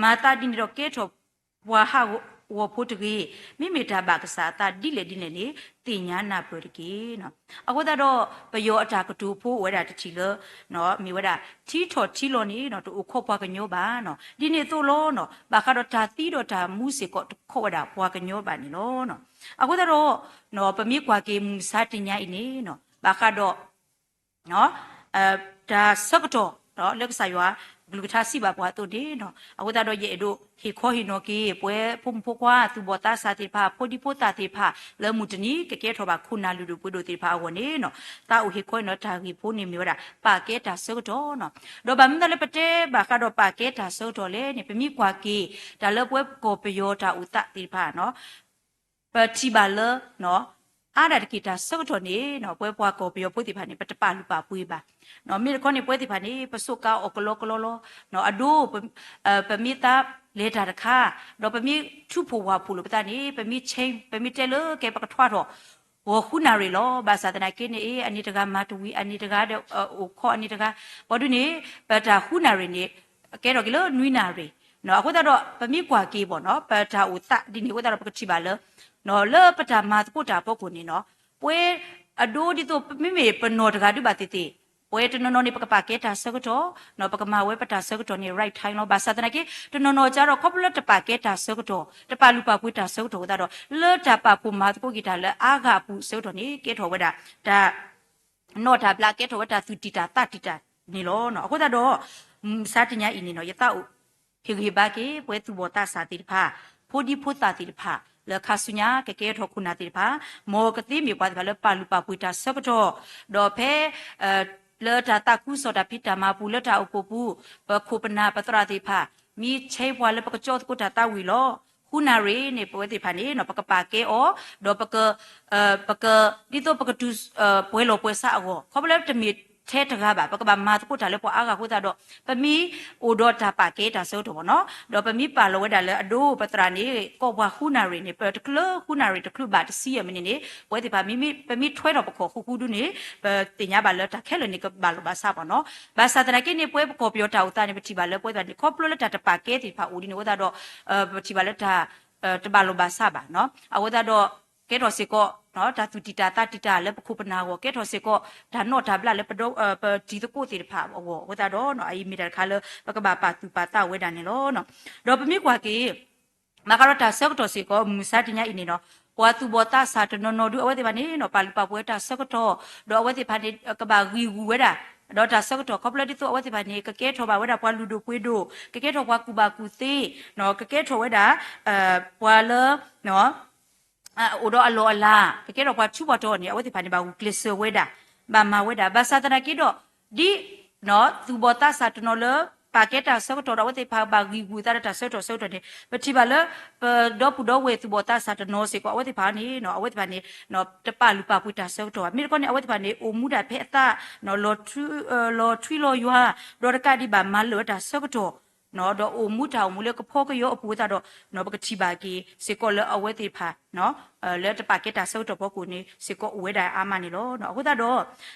မၤသးဒ်န့ၣ်ဒီးကဲထီၣ်ပှၤဟးဂီၤဖိတဂ့ၤ. မ့မ့ၢ်တၢ်ဘၣ်ကစၢ်အသးဒ်လဲၣ်ဒ်လဲၣ်န့ၣ် သ့ၣ်ညါနၢ်ပၢၢ်တက့ၢ်. အဃိသတးဒီး ပယီၤအတၢ်ကတိၤဖိအိၣ်ဝဲဒၣ်တထံၣ်လၢ မ့ၢ်ဝဲဒၣ် ထံထီၣ်ထံလီၤန့ၣ် တအိၣ်ခိးပှၤကညီဘၣ်. ဒ်န့ၣ်အသိးလီၤ. ဘၣ်ဃးဒီးတၢ်သံဒီးတၢ်မူစ့ၢ်ကီးတခိးဝဲဒၣ်ပှၤကညီဘၣ်န့ၣ်လီၤ. အဃိသတးဒီး ပမ့ၢ်ကွၢ်က့ၤမုၢ်မဆါတနံၤအံၤန့ၣ် ဘၣ်ဃးဒီး တၢ်ဆၢကတီၢ် လၢကစၢ်ယွၤကလုၢ်ကထါစံးဘၣ်ပှၤအသိးန့ၣ်, အဃိသတးဒီး ယအဲၣ်ဒိးဟ့ၣ်ခီဟ့ၣ်နီၤက့ၤ ပဝဲဖိမုၣ်ဖိခွါ သူၣ်ဘီၣ်သးစၢ်သ့ၣ်တဖၣ် ဖိဒံဖိသၣ်သ့ၣ်တဖၣ် လၢမုၢ်တနံၤ ကကဲထီၣ်ဘၣ်ခိၣ်နၢ်လုၢ်ဒိၣ်ပှ့ၤဒိၣ်သ့ၣ်တဖၣ်အဂီၢ်န့ၣ် သးအိၣ်ဟ့ၣ်ခီဟ့ၣ်နီၤတၢ်ဂ့ၢ်ဖိန့ၣ်မ့ၢ်ဝဲဒၣ် ပာ်ကဲတၢ်ဆၢကတီၢ်. ဒီးဘၣ်မနုၤလၢပတဲဘၣ်ဃးဒီးပာ်ကဲတၢ်ဆၢကတီၢ်လဲၣ်န့ၣ် ပမ့ၢ်ကွၢ်က့ၤ တၢ်လၢပဝဲကီၢ်ပယီၤတၢ်အိၣ်သးသ့ၣ်တဖၣ် ပထံၣ်ဘၣ်လၢ အါဒၣ်တက့ၢ်တၢ်ဆၢကတီၢ်န့ၣ် ပဝဲပှၤကီၢ်ပယီၤဖိသ့ၣ်တဖၣ်န့ၣ် ပတပာ်လုၢ်ပာ်ပှ့ၤဘၣ်. မ့ၢ်တခီန့ၣ် ပဝဲသ့ၣ်တဖၣ်န့ၣ် ပစိးကါအီၣ်ကလီကလီလီၤ. အဒိ ပမ့ၢ်သးလဲၤတၢ်တခါ ဒီးပမ့ၢ်ထူးဖှိၣ်ဝၢ်ဖှိၣ်လိာ်ပသးန့ၣ် ပမ့ၢ်ဆဲ ပမ့ၢ်တဲလၢကဲပကထွါထီၣ် ဂီၤဃုနၣ်ရံၣ်လီၤ. ဘၣ်ဆၣ်သနာ်က့န့ၣ် အန့ၣ်တဂၤမၤတဝံၤ အန့ၣ်တဂၤဒီး အိၣ်ခိးအန့ၣ်တဂၤ ပှၤဒုန့ၣ် ပတၢ်ဃုနၣ်ရံၣ်န့ၣ် ကဲထီၣ်က့ၤလၢနွံနၣ်ရံၣ်. အဃိသတးဒီး ပမ့ၢ်ကွၢ်က့ၤဘၣ်နီၤ ပတၢ်အိၣ်သးဒ်န့ၣ်အဃိသတးဒီး ပကထံၣ်ဘၣ်လၢ လၢပတၢ်မၤသကိးတၢ်အဖီခိၣ်န့ၣ်နီၤ ပဝဲအဒိဒ်သိး မ့မ့ၢ်ပနီၢ်တဂၤဒုးဘၣ်သ့ၣ်သ့ၣ် ပဝဲတနီၤနီၤန့ၣ် ပကပာ်ကဲတၢ်ဆၢကတီၢ် ပကမၤဝဲပတၢ်ဆၢကတီၢ်န့ၣ် right time လီၤ. ဘၣ်ဆၣ်သနာ်က့ တနီၤနီၤကဒီး ခီဖျိလၢတပာ်ကဲတၢ်ဆၢကတီၢ် တပာ်လုၢ်ပာ်ပှ့ၤတၢ်ဆၢကတီၢ်အဃိသတးဒီး လၢတၢ်ပာ်ဖှိၣ်မၤသကိးက့ၤတၢ်လၢအါဂၤအပူၤအဆၢကတီၢ်န့ၣ် ကဲထီၣ်ဝဲဒၣ် တၢ် နီၣ်တၢ်ဘျး ကဲထီၣ်ဝဲတၢ်သူၣ်တံၢ်တၢ်သးတံၢ်တၢ်န့ၣ်လီၤ. အဃိသတးဒီး မုၢ်မဆါတနံၤအံၤန့ၣ်နီၤ ယသးအိၣ် ဟ့ၣ်ဂံၢ်ဟ့ၣ်ဘါက့ၤ ပဝဲသူၣ်ဘီၣ်သးစၢ်သ့ၣ်တဖၣ် ဖိဒံဖိသၣ်သ့ၣ်တဖၣ် လၢခါဆူညါ ကကဲထီၣ်ခိၣ်နၢ်သ့ၣ်တဖၣ် မ်ကသ့မ့ၢ်ပှၤသ့ၣ်တဖၣ်လၢပာ်လုၢ်ပာ်ပှ့ၤတၢ်ဆၢကတီၢ် ဒီးဖဲ လၢတၢ်သးခုကစီၣ်တၢ်ဖံးတၢ်မၤပူၤ လၢတၢ်အိၣ်ဖှိၣ်ပူၤ ပခိၣ်ပနၢ်ပသရၣ်သ့ၣ်တဖၣ် မ့ၢ်ဆဲပှၤလၢပကကၠီသကိးတၢ်သးဝံၣ်လီၤ. ဃုနၣ်ရံၣ်န့ၣ် ပဝဲသ့ၣ်တဖၣ်န့ၣ် ပကပာ်ကဲအီၤ ဒီးပက ပက ဒ်သိးပကတုၤ ပှဲၤလီၢ်ပှဲၤဆးအဂီၢ် ခီဖျိလၢတမ့ၢ်ထဲတဂၤဘၣ် ပကဘၣ်မၤသကိးတၢ်လၢပှၤအါဂၤအဃိသတးဒီး ပမ့ၢ်အိၣ်ဒီးတၢ်ပာ်ကဲတၢ်ဆၢကတီၢ်ဘၣ်နီၤ ဒီးပမ့ၢ်ပာ်လီၤဝဲဒၣ်လၢအဒိ ပသရၣ်န့ၣ် ကိးပှၤဃုနၣ်ရံၣ်န့ၣ် ပတချုးဃုနၣ်ရံၣ်တချုးဘၣ်တဆံယဲၢ်မံးနံးန့ၣ် ပဝဲသ့ၣ်တဖၣ် ပမ့ၢ်ထွဲထီၣ်ပခီၣ်ဃူဃူဒုန့ၣ် ပသ့ၣ်ညါဘၣ်လၢတၢ်ခဲလၢာ်န့ၣ်ကဘၣ်လီၤဘၣ်ဆၣ်ဘၣ်နီၤ ဘၣ်ဆၣ်သနာ်က့န့ၣ် ပဝဲပကီၢ်ပယီၤတၢ်အိၣ်သးန့ၣ် ပထံၣ်ဘၣ်လၢပဝဲသ့ၣ်တဖၣ်န့ၣ် ခီဖျိလၢတၢ်တပာ်ကဲသ့ၣ်တဖၣ်အိၣ်ဒ်န့ၣ်အဃိသတးဒီး ပထံၣ်ဘၣ်လၢတၢ် တဘၣ်လီၤဘၣ်ဆၣ်ဘၣ်နီၤ အဃိသတးဒီး ကဲထီၣ်စ့ၢ်ကီး တၢ်သူၣ်တံၢ်တၢ်သးတံာ်တာ်လၢပခိၣ်ပနၢ်အဂီၢ် ကဲထီၣ်စ့ၢ်ကီး တၢ်နီၣ်တၢ်ဘျးလၢပဒီ ပတံၤသကိးသ့ၣ်တဖၣ်အဂီၢ် အဃိသတးဒီး အအံၤမ့ၢ်တၢ်တခါလၢ ပကဘၣ်ပာ်သူၣ်ပာ်သးဝဲဒၣ်န့ၣ်လီၤ. ဒီးပမ့ၢ်ကွၢ်က့ၤ ဘၣ်ဃးဒီးတၢ်ဆၢကတီၢ်စ့ၢ်ကီး မုၢ်မဆါတနံၤအံၤန့ၣ်နီၤ ပှၤသူၣ်ဘီၣ်သးစၢ်တနီၤနီၤဒု အဝဲသ့ၣ်တဖၣ်န့ၣ်နီၤ ပာ်လုၢ်ပာ်ပှ့ၤတၢ်ဆၢကတီၢ် ဒီးအဝဲသ့ၣ်တဖၣ်န့ၣ် ကဘၣ်ဂံၢ်ဂူာ်ဝဲဒၣ် ဒီးတၢ်ဆၢကတီၢ် ခီဖျိဒ်သိးအဝဲသ့ၣ်တဖၣ်န့ၣ် ကကဲထီၣ်ဘၣ်ဝဲဒၣ်ပှၤလုၢ်ဒိၣ်ပှ့ၤဒိၣ် ကကဲထီၣ်ပှၤကူၣ်ဘၣ်ကူၣ်သ့ ကကဲထီၣ်ဝဲဒၣ် ပှၤလၢ အိၣ်ဒီးအလီၢ်အလၤ ကကဲထီၣ်ပှၤထူးပှၤတီၤန့ၣ် အဝဲသ့ၣ်တဖၣ်န့ၣ် ဘၣ်ဂုာ်ကျဲးစၢးဝဲဒၣ် ဘၣ်မၤဝဲဒၣ် ဘၣ်ဆၣ်သနာ်က့ဒီး ဒ် သူၣ်ဘီၣ်သးစၢ်တနီၤလၢ ပာ်ကဲတၢ်ဆၢကတီၢ်ဒီး အဝဲသ့ၣ်တဖၣ်ဘၣ်ဂံၢ်ဂူာ်သးဒီးတၢ်ဆၢကတီၢ်ဆၢကတီၢ်န့ၣ် ပထံၣ်ဘၣ်လၢ ပဒီပုၢ်ဒီဝဲၢ်သူၣ်ဘီၣ်သးစၢ်တနီၤစ့ၢ်ကီး အဝဲသ့ၣ်တဖၣ်န့ၣ် အဝဲသ့ၣ်တဖၣ်န့ၣ် တပာ်လုၢ်ပာ်ပှ့ၤတၢ်ဆၢကတီၢ်ဘၣ် မ့ၢ်တခီန့ၣ် အဝဲသ့ၣ်တဖၣ်န့ၣ် အိၣ်မူဒၣ်ဖဲအသး လီၤထွံလီၤယွၤ ဒီးတကးဒံးဘၣ်မၤလၢာ်ဝဲတၢ်ဆၢကတီၢ် ဒီးအိၣ်မူတၢ်အိၣ်မူလၢကဖီကယီအပူၤအဃိသတးဒီး ပကထံၣ်ဘၣ်က့ၤစ့ၢ်ကီးလၢအဝဲသ့ၣ်တဖၣ် လၢတပာ်ကဲတၢ်ဆၢကတီၢ်ဖီခိၣ်န့ၣ် စ့ၢ်ကီးအိၣ်ဝဲဒၣ်အါမးန့ၣ်လီၤ. အဃိသတးဒီး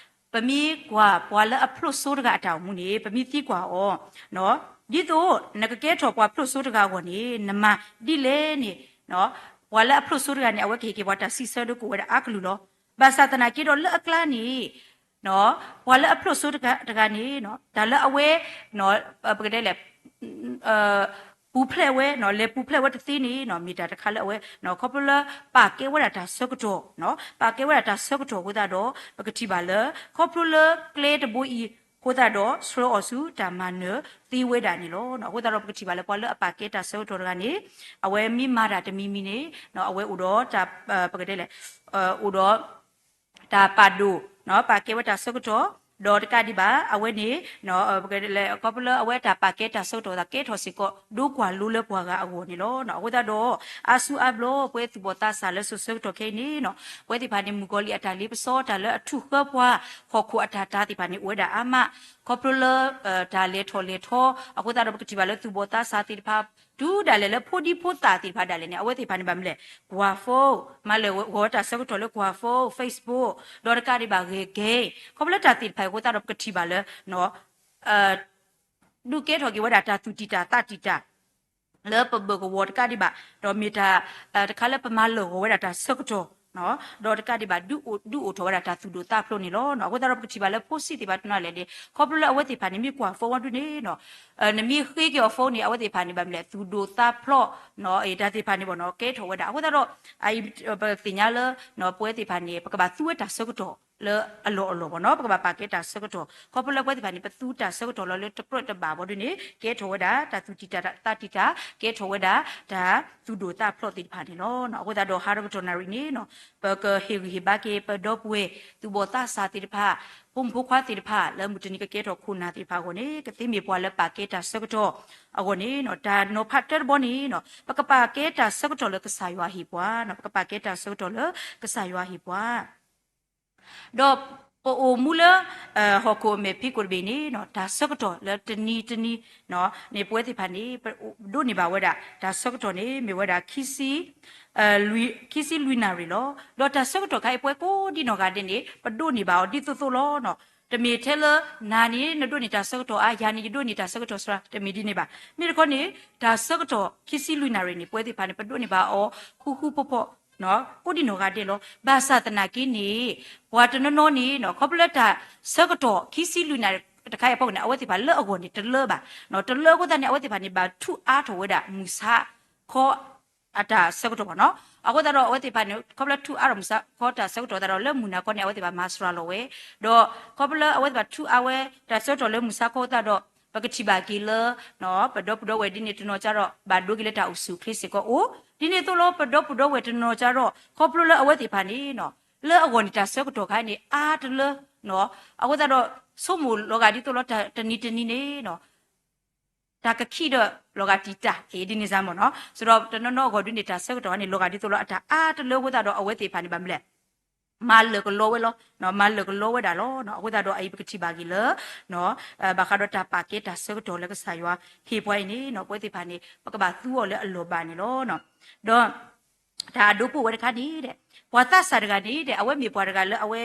ပမ့ၢ်ကွၢ်ပှၤလၢအဖျိၣ်စိတဂၤအတၢ်အိၣ်မူန့ၣ် ပမ့ၢ်သံကွၢ်အီၤ ဒ်သိးနကကဲထီၣ်ပှၤဖျိၣ်စိတဂၤအဂီၢ်န့ၣ် နမၤဒ်လဲၣ်န့ၣ် ပှၤလၢအဖျိၣ်စိတဂၤန့ၣ် အဝဲကဟ့ၣ်က့ၤပှၤတၢ်စံးဆၢဒိကအိၣ်ဝဲဒၣ်အါကလုာ်လီၤ. ဘၣ်ဆၣ်သနာ်က့ဒီးလၢအကျါန့ၣ် ပှၤလၢအဖျိၣ်စိတဂၤန့ၣ် တၢ်လၢအဝဲ ပကတဲလဲၣ် ပူၤဖျဲးဝဲ လဲၤပူၤဖျဲးဝဲတသ့န့ၣ် မ့ၢ်တၢ်တခါလၢအဝဲ ခီဖျိလၢပာ်ကဲဝဲဒၣ်တၢ်ဆၢကတီၢ် ပာ်ကဲဝဲဒၣ်တၢ်ဆၢကတီၢ်အဃိသတးဒီး ပကထံၣ်ဘၣ်လၢ ခီဖျိလၢကျဲတဘိအံၤအဃိသတးဒီး ဆှၢအီၤဆူတၢ်မၤနၢၤသ့ဝဲဒၣ်န့ၣ်လီၤ. အဃိသတးဒီးပကထံၣ်ဘၣ်လၢပှၤလၢအပာ်ကဲတၢ်ဆၢကတီၢ်တဂၤန့ၣ် အဝဲမ့ၢ်မၤတၢ်တမံၤမံၤန့ၣ် အဝဲအိၣ်ဒီး ပကတဲလဲၣ် အိၣ်ဒီး တၢ်ပာ်ဒိၣ် ပာ်ကဲဝဲတၢ်ဆၢကတီၢ် ဒီးတကးဒံးဘၣ် အဝဲန့ၣ် ခီဖျိလၢအဝဲတၢ်ပာ်ကဲတၢ်ဆၢကတီၢ်သးကဲထီၣ်စ့ၢ်ကီး ဒိကွၢ်လိလၢပှၤဂၤအဂီၢ်န့ၣ်လီၤ. အဃိသတးဒီး အါစုအါဘျီ ပဝဲသူၣ်ဘီၣ်သးစၢ်လၢစိၤဆၢကတီၢ်ခဲအံၤန့ၣ် ပဝဲသ့ၣ်တဖၣ်န့ၣ် မုၣ်ကီၤလံၢ်အတၢ်လ့ပစီ တၢ်လၢအထုးဃၢပှၤ ဟီၣ်ခိၣ်အတၢ်တာ်သ့ၣ်တဖၣ်န့ၣ် အိၣ်ဝဲဒၣ်အါမး ခီဖျိလၢ တၢ်လဲၤထီၣ်လဲၤထီ အဃိသတးဒီးပကထံၣ်ဘၣ်လၢသူၣ်ဘီၣ်သးစၢ်သ့ၣ်တဖၣ် တုၤဒၣ်လဲာ်လၢဖိဒံဖိသၣ်သ့ၣ်တဖၣ်ဒၣ်လဲာ်န့ၣ် အဝဲသ့ၣ်တဖၣ်န့ၣ်ဘၣ်မနုၤလဲၣ် ကွၢ် phone မၤလၢာ်ဂီၤဝဲတၢ်ဆၢကတီၢ်လၢကွၢ် phone Facebook ဒီးတကးဒံးဘၣ်ဂဲၤ game ခီဖျိလၢတၢ်သ့ၣ်တဖၣ်အံၤအဃိသတးဒီးပကထံၣ်ဘၣ်လၢ ဒုးကဲထီၣ်က့ၤဝဲဒၣ်တၢ်သူၣ်တံၢ်တၢ်သးတံၢ်တၢ် လၢပဘၢၣ်ကဝီၤတကးဒံးဘၣ် ဒီးမ့ၢ်တၢ်တခါလၢပမၤလၢာ်ဂီၤဝဲဒၣ်တၢ်ဆၢကတီၢ် ဒီးတကးဒံးဘၣ် ဒုးအိၣ်ထီၣ်ဝဲဒၣ်တၢ်သူၣ်ဒိၣ်သးဖျိးန့ၣ်လီၤ. အဃိသတးဒီးပကထံၣ်ဘၣ်လၢဖိဆံးသ့ၣ်တဖၣ်တနီၤလဲၣ်န့ၣ် ခီဖျိလၢအဝဲသ့ၣ်တဖၣ်န့ၣ် မ့ၢ်ကွၢ် phone ဝဲဒၣ်န့ၣ် နမ့ၢ်ဃ့က့ၤအီၤ phone န့ၣ် အဝဲသ့ၣ်တဖၣ်န့ၣ် ဘၣ်မနုၤလဲၣ် သူၣ်ဒိၣ်သးဖျိး တၢ်သ့ၣ်တဖၣ်န့ၣ်ဘၣ်နီၤ ကဲထီၣ်ဝဲဒၣ် အဃိသတးဒီး ပသ့ၣ်ညါလၢ ပဝဲသ့ၣ်တဖၣ်န့ၣ် ပကဘၣ်သူဝဲတၢ်ဆၢကတီၢ်လၢအလီၢ်အလီၢ်ဘၣ်နီၤ ပကဘၣ်ပာ်ကဲတၢ်ဆၢကတီၢ် ခီဖျိလၢပဝဲသ့ၣ်တဖၣ်န့ၣ် ပသူတၢ်ဆၢကတီၢ်လီၤလၢတကြၢးတဘၣ်ဘၣ်ဒ်န့ၣ် ကဲထီၣ်ဝဲဒၣ် တၢ်သူၣ်တံၢ်တၢ်သးတံၢ်တၢ် ကဲထီၣ်ဝဲဒၣ် တၢ်သူၣ်ဒိၣ်သးဖျိးသ့ၣ်တဖၣ်န့ၣ်လီၤ. အဃိသတးဒီးဟးထီၣ်ကတီၢ်နၣ်ရံၣ်န့ၣ် ပကဟ့ၣ်ဂံၢ်ဟ့ၣ်ဘါက့ၤ ပဒီပုၢ်ဝဲၢ် သူၣ်ဘီၣ်သးစၢ်သ့ၣ်တဖၣ် ဖိမုၣ်ဖိခွါသ့ၣ်တဖၣ် လၢမုၢ်တနံၤကကဲထီၣ်ခိၣ်နၢ်သ့ၣ်တဖၣ်အဂီၢ်န့ၣ် ကသ့မ့ၢ်ပှၤလၢပာ်ကဲတၢ်ဆၢကတီၢ်အဂီၢ်န့ၣ် တၢ်နီၤဖးတၢတဘီန့ၣ် ပကပာ်ကဲတၢ်ဆၢကတီၢ်လၢကစၢ်ယွၤဟ့ၣ်ပှၤနီၤ ပကပာ်ကဲတၢ်ဆၢကတီၢ်လၢကစၢ်ယွၤဟ့ၣ်ပှၤ ဒီးပအိၣ်မူလၢ ဟီၣ်ခိၣ်အမဲာ်ဖံးခိၣ်တဘ့ၣ်န့ၣ် တၢ်ဆၢကတီၢ်လၢတနံၤတနံၤန့ၣ် ပဝဲသ့ၣ်တဖၣ်န့ၣ် ပဒိးန့ၢ်ဘၣ်ဝဲဒၣ် တၢ်ဆၢကတီၢ်န့ၣ် မ့ၢ်ဝဲဒၣ် ခံဆံလွံၢ်နၣ်ရံၣ်လီၤ. ဒီးတၢ်ဆၢကတီၢ်ခါအံၤ ပဝဲကိးဒံနီၢ်ဂၤဒဲးန့ၣ် ပဒိးန့ၢ်ဘၣ်အီၤဒ်သိးသိးလီၤ. တမ့ၢ်ထဲလၢ နၤန့ၣ် နဒိးန့ၢ်တၢ်ဆၢကတီၢ်အါ ယၤန့ၣ် ယဒိးန့ၢ်တၢ်ဆၢကတီၢ်စှၤ တမ့ၢ်ဒ်န့ၣ်ဘၣ်. မ့ၢ်တခီန့ၣ် တၢ်ဆၢကတီၢ်ခံဆံလွံၢ်နၣ်ရံၣ်န့ၣ် ပဝဲသ့ၣ်တဖၣ်န့ၣ် ပဒိးန့ၢ်ဘၣ်အီၤဃူဃူဖိးဖိး ကိးဒံနီၢ်ဂၤဒဲးလီၤ. ဘၣ်ဆၣ်သနာ်က့န့ၣ် ပှၤတနီၤနီၤန့ၣ် ခီဖျိလၢတၢ်ဆၢကတီၢ်ခံဆံလွံၢ်နၣ်ရံၣ်တခါအံၤအဖီခိၣ်န့ၣ် အဝဲသ့ၣ်တဖၣ်လၢအဂီၢ်န့ၣ်တလၢဘၣ်. တလၢအဃိသတးန့ၣ် အဝဲသ့ၣ်တဖၣ်န့ၣ် ဘၣ်ထူးအါထီၣ်ဝဲဒၣ်မုၢ်ဆါခီ အတၢ်ဆၢကတီၢ်ဘၣ်နီၤ. အဃိသတးဒီးအဝဲသ့ၣ်တဖၣ်န့ၣ် ခီဖျိလၢထူးအါထီၣ်မုၢ်ဆါခီတၢ်ဆၢကတီၢ်သတးဒီး လၢမုၢ်နၤခီန့ၣ် အဝဲသ့ၣ်တဖၣ်မၤစှၤလီၤဝဲ ဒီးခီဖျိလၢအဝဲသ့ၣ်တဖၣ်ထူးအါဝဲတၢ်ဆၢကတီၢ်လၢမုၢ်ဆါခီသတးဒီး ပကထံၣ်ဘၣ်က့ၤလၢ ပဒီပုၢ်ဒီဝဲၢ်ဒ်န့ၣ်တနီၤကဒီး ဘၣ်ဒိက့ၤလၢတၢ်အိၣ်ဆူၣ်အိၣ်ချ့စ့ၢ်ကီးအိၣ် ဒ်န့ၣ်အသိးလီၤ. ပဒီပုၢ်ဒီဝဲၢ်တနီၤကဒီး ခီဖျိလၢအဝဲသ့ၣ်တဖၣ်န့ၣ် လၢအဂီၢ်န့ၣ်တၢ်ဆၢကတီၢ်ခါန့ၣ် အါတလၢ အဃိသတးဒီး ဆိကမိၣ်လီၤဂာ်ဒ်သိးလီၤ တနံၤတနံၤန့ၣ် တၢ်ကခံဒီးလီၤဂာ်တံာ်တာ် ဒ်န့ၣ်စ့ၢ်မ့ၢ်နီၤ. ဆိုတော့ တနီၤနီၤအဂီၢ်ဒ်န့ၣ် တၢ်ဆၢကတီၢ်န့ၣ် လီၤဂာ်ဒ်သိးလီၤ အတၢ်အါတလၢအဃိသတးဒီး အဝဲသ့ၣ်တဖၣ်န့ၣ် ဘၣ်မနုၤလဲၣ် မၤလၢာ်ကလီဝဲလီၤ. မၤလၢာ်ကလီဝဲဒၣ်လီၤ. အဃိသတးဒီး အအံၤပကထံၣ်ဘၣ်က့ၤလၢ ဘၣ်ဃးဒီးတၢ်ပာ်ကဲတၢ်ဆၢကတီၢ်လၢကစၢ်ယွၤဟ့ၣ်ပှၤအံၤန့ၣ် ပဝဲသ့ၣ်တဖၣ်န့ၣ် ပကဘၣ်သူအီၤလၢအလီၢ်ဘၣ်န့ၣ်လီၤ. ဒီး တၢ်အဒိကအိၣ်ဝဲတခါန့ၣ်ဒီး ပှၤသးစၢ်တဂၤန့ၣ်ဒီး အဝဲမ့ၢ်ပှၤတဂၤလၢအဝဲ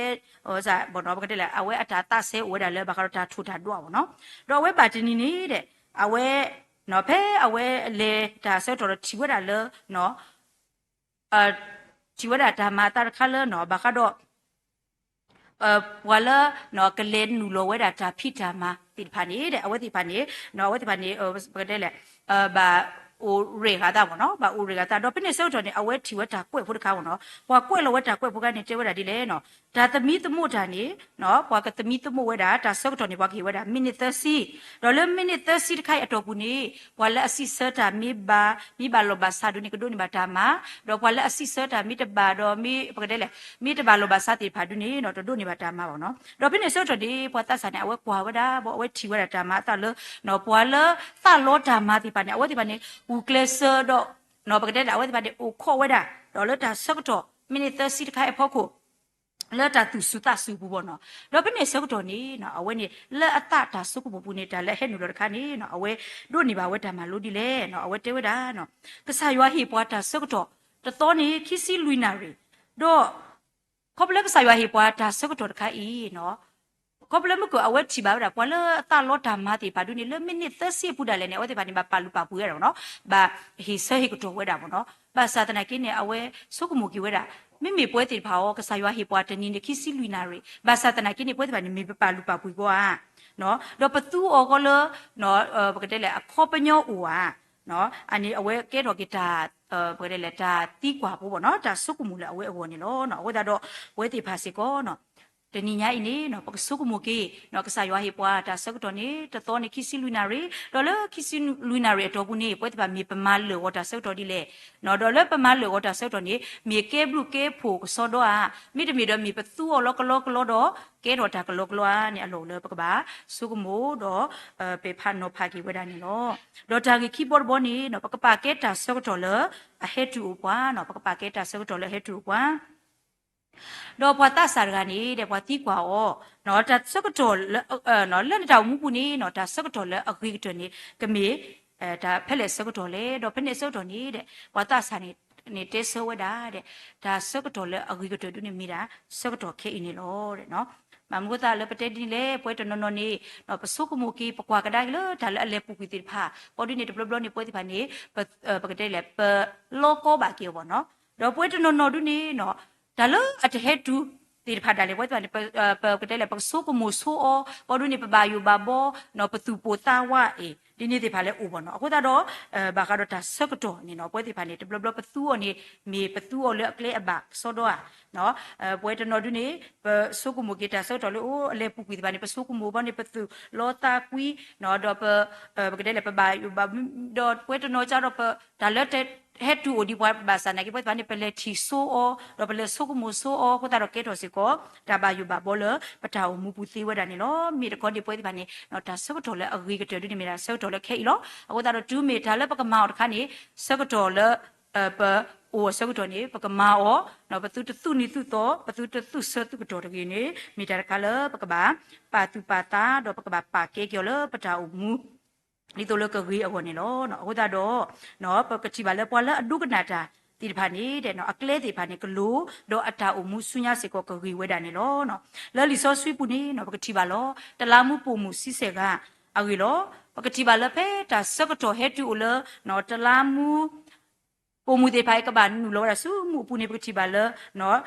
ပကတဲလဲၣ် အဝဲအတၢ်သးစဲအိၣ်ဝဲဒၣ်လၢဘၣ်ဃးဒီးတၢ်ထိၣ်တၢ်ဒွးဘၣ်နီၤ. ဒီးအဝဲဘၣ်တနံၤန့ၣ်ဒီး အဝဲ ဖဲအဝဲလဲၤတၢ်ဆၢကတီၢ်ဒီးထံၣ်ဝဲဒၣ်လၢ ထံၣ်ဝဲဒၣ်တၢ်မၤအသးတခါလၢ ဘၣ်ဃးဒီး ပှၤလၢ ကလဲၤနုာ်လီၤဝဲဒၣ်တၢ်ဖံးတၢ်မၤသ့ၣ်တဖၣ်န့ၣ်ဒီး အဝဲသ့ၣ်တဖၣ်န့ၣ် အဝဲသ့ၣ်တဖၣ်န့ၣ် ပကတဲလဲၣ် ဘၣ်အိၣ်ရ့ၣ်ဃာ်သးဘၣ်နီၤ ဘၣ်အိၣ်ရ့ၣ်ဃာ်သး ဒီးဖဲန့ၣ်ဆၢကတီၢ်န့ၣ် အဝဲထံၣ်ဝဲတၢ်ကွဲးဖိတခါဘၣ်နီၤ ပှၤကွဲးလီၤဝဲတၢ်ကွဲးဖိတခါန့ၣ် တဲဝဲဒၣ်ဒ်လဲၣ်နီၤ တၢ်သမံသမိးတၢ်န့ၣ် ပှၤကသမံသမိးဝဲဒၣ် တၢ်ဆၢကတီၢ်န့ၣ် ပှၤကဟ့ၣ်ဝဲဒၣ် မံးနံးသၢဆံ ဒီးလၢမံးနံးသၢဆံတခါအံၤအတီၢ်ပူၤန့ၣ် ပှၤလၢအစံးဆၢတၢ်မ့ၢ်ဘၣ် မ့ၢ်ဘၣ်လီၢ်ဘၣ်စးဒ်န့ၣ် ကဒိးန့ၢ်ဘၣ်တၢ်မၤ ဒီးပှၤလၢအစံးဆၢတၢ်မ့ၢ်တဘၣ်ဒီး မ့ၢ်ပကတဲလဲၣ် မ့ၢ်တဘၣ်လီၢ်ဘၣ်စးသ့ၣ်တဖၣ်ဒ်န့ၣ် တဒိးန့ၢ်ဘၣ်တၢ်မၤဘၣ်နီၤ ဒီးဖဲန့ၣ်ဆၢကတီၢ်န့ၣ် ပှၤသးစၢ်န့ၣ် အဝဲကွၢ်ဝဲဒၣ် ဘၣ်အဝဲထံၣ်ဝဲဒၣ်တၢ်မၤအသးလၢ ပှၤလၢသးလီတၢ်မၤသ့ၣ်တဖၣ်န့ၣ် အဝဲသ့ၣ်တဖၣ်န့ၣ် ဂုာ်ကျဲးစၢးဒီး ပကတဲလဲၣ် အဝဲသ့ၣ်တဖၣ်န့ၣ် အိၣ်ခိးဝဲဒၣ် ဒီးလၢတၢ်ဆၢကတီၢ် မံးနံးသၢဆံတခါအံၤအဖီခိၣ် လၢတၢ်သူၣ်စူၤသးစူၤအပူၤဘၣ်နီၤ. ဒီးဖဲန့ၣ်အဆၢကတီၢ်န့ၣ်နီၤ အဝဲန့ၣ် လၢအသးတၢ်ဆိကမိၣ်ပူၤန့ၣ် တၢ်လၢအဟဲနုာ်လီၤတခါန့ၣ်နီၤ အဝဲဒိးန့ၢ်ဘၣ်ဝဲတၢ်မၤလိဒ်လဲၣ်နီၤ. အဝဲတဲဝဲဒၣ်နီၤ ကစၢ်ယွၤဟ့ၣ်ပှၤတၢ်ဆၢကတီၢ် တသီန့ၣ် ခံဆံလွံၢ်နၣ်ရံၣ်, ဒီး ခီဖျိလၢကစၢ်ယွၤဟ့ၣ်ပှၤတၢ်ဆၢကတီၢ်တခါအံၤနီၤ ခီဖျိလၢမုၢ်ကၢၢ်အဝဲထံၣ်ဘၣ်ဝဲဒၣ် ပှၤလၢအသးလီတၢ်မၤသ့ၣ်တဖၣ်ဒ်န့ၣ် လၢမံးနံးသၢဆံအပူၤဒၣ်လဲာ်န့ၣ် အဝဲသ့ၣ်တဖၣ်န့ၣ် ဘၣ်ပာ်လုၢ်ပာ်ပှ့ၤဝဲဒၣ်နီၤ, ဘၣ်ဟ့ၣ်ဆၢဟ့ၣ်ကတီၢ်ဝဲဒၣ်ဘၣ်နီၤ. ဘၣ်ဆၣ်သနာ်က့န့ၣ် အဝဲဆိကမိၣ်က့ၤဝဲဒၣ် မ့မ့ၢ်ပဝဲသ့ၣ်တဖၣ်အီၤ ကစၢ်ယွၤဟ့ၣ်ပှၤတနံၤန့ၣ် ခံဆံလွံၢ်နၣ်ရံၣ်, ဘၣ်ဆၣ်သနာ်က့န့ၣ် ပဝဲသ့ၣ်တဖၣ်န့ၣ် မ့ၢ်ပပာ်လုၢ်ပာ်ပှ့ၤကီဧါ, ဒီးပသူအီၤကီလၢ ပကတဲလဲၣ် အခီပညီအိၣ်ဧါ, အန့ၣ်အဝဲကဲထီၣ်က့ၤတၢ် ပကတဲလဲၣ် တၢ်သံကွၢ်ဖိဘၣ်နီၤ, တၢ်ဆိကမိၣ်လၢအဝဲအဂီၢ်န့ၣ်လီၤ. အဃိသတးဒီး ပဝဲသ့ၣ်တဖၣ်စ့ၢ်ကီး တနံၤညါအံၤန့ၣ် ပကဆိကမိၣ်က့ၤ ကစၢ်ယွၤဟ့ၣ်ပှၤတၢ်ဆၢကတီၢ်န့ၣ် တသီန့ၣ် ခံဆံလွံၢ်နၣ်ရံၣ်, ဒီးလၢခံဆံလွံၢ်နၣ်ရံၣ်အတီၢ်ပူၤန့ၣ် ပဝဲသ့ၣ်တဖၣ်မ့ၢ်ပမၤလၢာ်ဂီၤတၢ်ဆၢကတီၢ်ဒ်လဲၣ်, ဒီးလၢပမၤလၢာ်ဂီၤတၢ်ဆၢကတီၢ်န့ၣ် မ့ၢ်ကဲဘျုးကဲဖှိၣ်ကစီဒီဧါ, မ့တမ့ၢ်ဒီးမ့ၢ်ပသူအီၤလီၤကလီကလီဒီး ကဲထီၣ်တၢ်ကလီကလီဧါန့ၣ် အလီၢ်အိၣ်လၢပကဘၣ်ဆိကမိၣ်ဒီး ပဲာ်ဖးနီၤဖးက့ၤဝဲဒၣ်န့ၣ်လီၤ. ဒီးတၢ်ဂ့ၢ်ခံဘီတဘီန့ၣ် ပကပာ်ကဲတၢ်ဆၢကတီၢ်လၢအဟဲတုၤအိၣ်ပှၤ, ပကပာ်ကဲတၢ်ဆၢကတီၢ်လၢအဟဲတုၤအိၣ်ပှၤ ဒီးပှၤသးစၢ်တဂၤန့ၣ်ဒီး ပှၤသံကွၢ်အီၤ, တၢ်ဆၢကတီၢ် လၢနတၢ်အိၣ်မူပူၤန့ၣ်နီၤ တၢ်ဆၢကတီၢ်လၢအဂ့ၤကတၢၢ်န့ၣ် ကမ့ၢ် တၢ်ဖဲလဲၣ်ဆၢကတီၢ်လဲၣ်, ဒီးဖဲန့ၣ်အဆၢကတီၢ်န့ၣ်ဒီး ပှၤသးစၢ်န့ၣ် န့ၣ်တဲဆၢဝဲဒၣ်ဒီး တၢ်ဆၢကတီၢ်လၢအဂ့ၤကတၢၢ်ဒ်န့ၣ်မ့ၢ်ဒၣ် ဆၢကတီၢ်ခဲအံၤန့ၣ်လီၤ. ဘၣ်မနုၤအဃိသတးလၢပတဲဒ်န့ၣ်လဲၣ်, ပဝဲတနီၤနီၤန့ၣ် ပဆိကမိၣ်က့ၤ ပကွၢ်ကဒါက့ၤလၢတၢ်လၢအလဲၤပူၤကွံာ်သ့ၣ်တဖၣ် ဘီဒ်န့ၣ် တဘျီဘျီန့ၣ် ပဝဲသ့ၣ်တဖၣ်န့ၣ် ပကတဲလဲၣ် ပလီကီဘၣ်က့ၤအီၤဘၣ်နီၤ. ဒီးပဝဲတနီၤနီၤဒ်န့ၣ်နီၤ တၢ်လၢအတဟဲတုၤသ့ၣ်တဖၣ်ဒၣ်လဲာ် ပဝဲသ့ၣ်တဖၣ်န့ၣ် ပကတဲလဲၣ် ပကဆိကမိၣ်ဆိအီၤ ဘီဒ်န့ၣ် ပဘၣ်ယိၣ်ဘၣ်ဘီ ပသူၣ်ပိၢ်သးဝးအံၤ ဒ်န့ၣ်သ့ၣ်တဖၣ်လၢအိၣ်ဘၣ်နီၤ. အဃိသတးဒီး ဘၣ်ဃးဒီးတၢ်ဆၢကတီၢ်န့ၣ်နီၤ ပဝဲသ့ၣ်တဖၣ်န့ၣ် တဘျီဘျီပသူအီၤန့ၣ် မ့ၢ်ပသူအီၤလၢအကျဲအဘၣ်ကစီဒီဧါ ပဝဲတနီၤဒ်န့ၣ် ပဆိကမိၣ်က့ၤတၢ်ဆၢကတီၢ်လၢအိၣ်အလဲၤပူၤကွံာ်သ့ၣ်တဖၣ်န့ၣ် ပဆိကမိၣ်ဘီန့ၣ် ပသူၣ်လီသးကွံ ဒီးပ ပကတဲလဲၣ် ပဘၣ်ယိၣ်ဘၣ် ဒီးပဝဲတနီၤကဒီး တၢ်လၢတဟဲတုၤအိၣ်ဒံးပှၤဘၣ်ဆၣ်သနာ်က့ ပဝဲသ့ၣ်တဖၣ်န့ၣ် ပလဲၤထံၣ်ဆိအီၤ ဒီးပလဲၤဆိကမိၣ်ဆိအီၤ အဃိသတးဒီးကဲထီၣ်စ့ၢ်ကီး တၢ်ဘၣ်ယိၣ်ဘၣ်ဘီလၢပတၢ်အိၣ်မူပူၤသ့ဝဲဒၣ်န့ၣ်လီၤ. မ့ၢ်တခီန့ၣ် ပဝဲသ့ၣ်တဖၣ်န့ၣ် တၢ်ဆၢကတီၢ်လၢအဂ့ၤကတၢၢ်ဒ်န့ၣ်မ့ၢ်ဒၣ်ဆၢကတီၢ်လၢခဲအံၤလီၤ. အဃိသတးဒီးတုၤမ့ၢ်တၢ်လၢပကမၤအီၤတခါန့ၣ် ဆၢကတီၢ်လၢ ပအိၣ်အဆၢကတီၢ်န့ၣ် ပကမၤအီၤ ပသုတသူၣ်နံၤသူၣ်သီ ပသုတသူၣ်ဆၢသုးကတီၢ်တဂ့ၤန့ၣ် မ့ၢ်တၢ်တခါလၢပကဘၣ်ပာ်သူၣ်ပာ်သး ဒီးပကဘၣ်ပာ်ကဲက့ၤအီၤလၢပတၢ်အိၣ်မူ ဒ်သိးလၢကဂ့ၤအဂီၢ်န့ၣ်လီၤ. အဃိသတးဒီး ပကထံၣ်ဘၣ်လၢပှၤလၢအဒိကနၣ်တၢ်သ့ၣ်တဖၣ်န့ၣ် အကျဲသ့ၣ်တဖၣ်န့ၣ် ကလိၤ ဒီးအတၢ်အိၣ်မူဆူညါစ့ၢ်ကီးကဂ့ၤဝဲဒၣ်န့ၣ်လီၤ. လၢလံာ်စီဆှံပူၤန့ၣ် ပကထံၣ်ဘၣ်လီၤ တလးမူပိာ်မုၣ်ဆံဆဲၣ်ဂၤအဂ့ၢ်လီၤ. ပကထံၣ်ဘၣ်လၢဖဲတၢ်ဆၢကတီၢ်ဟဲတုၤအိၣ်လၢ တလးမူ ပိာ်မုၣ်သ့ၣ်တဖၣ်အံၤ ကဘၣ်နုာ်လီၤဝဲဒၣ်ဆူမူးအပူၤန့ၣ် ပကထံၣ်ဘၣ်လၢ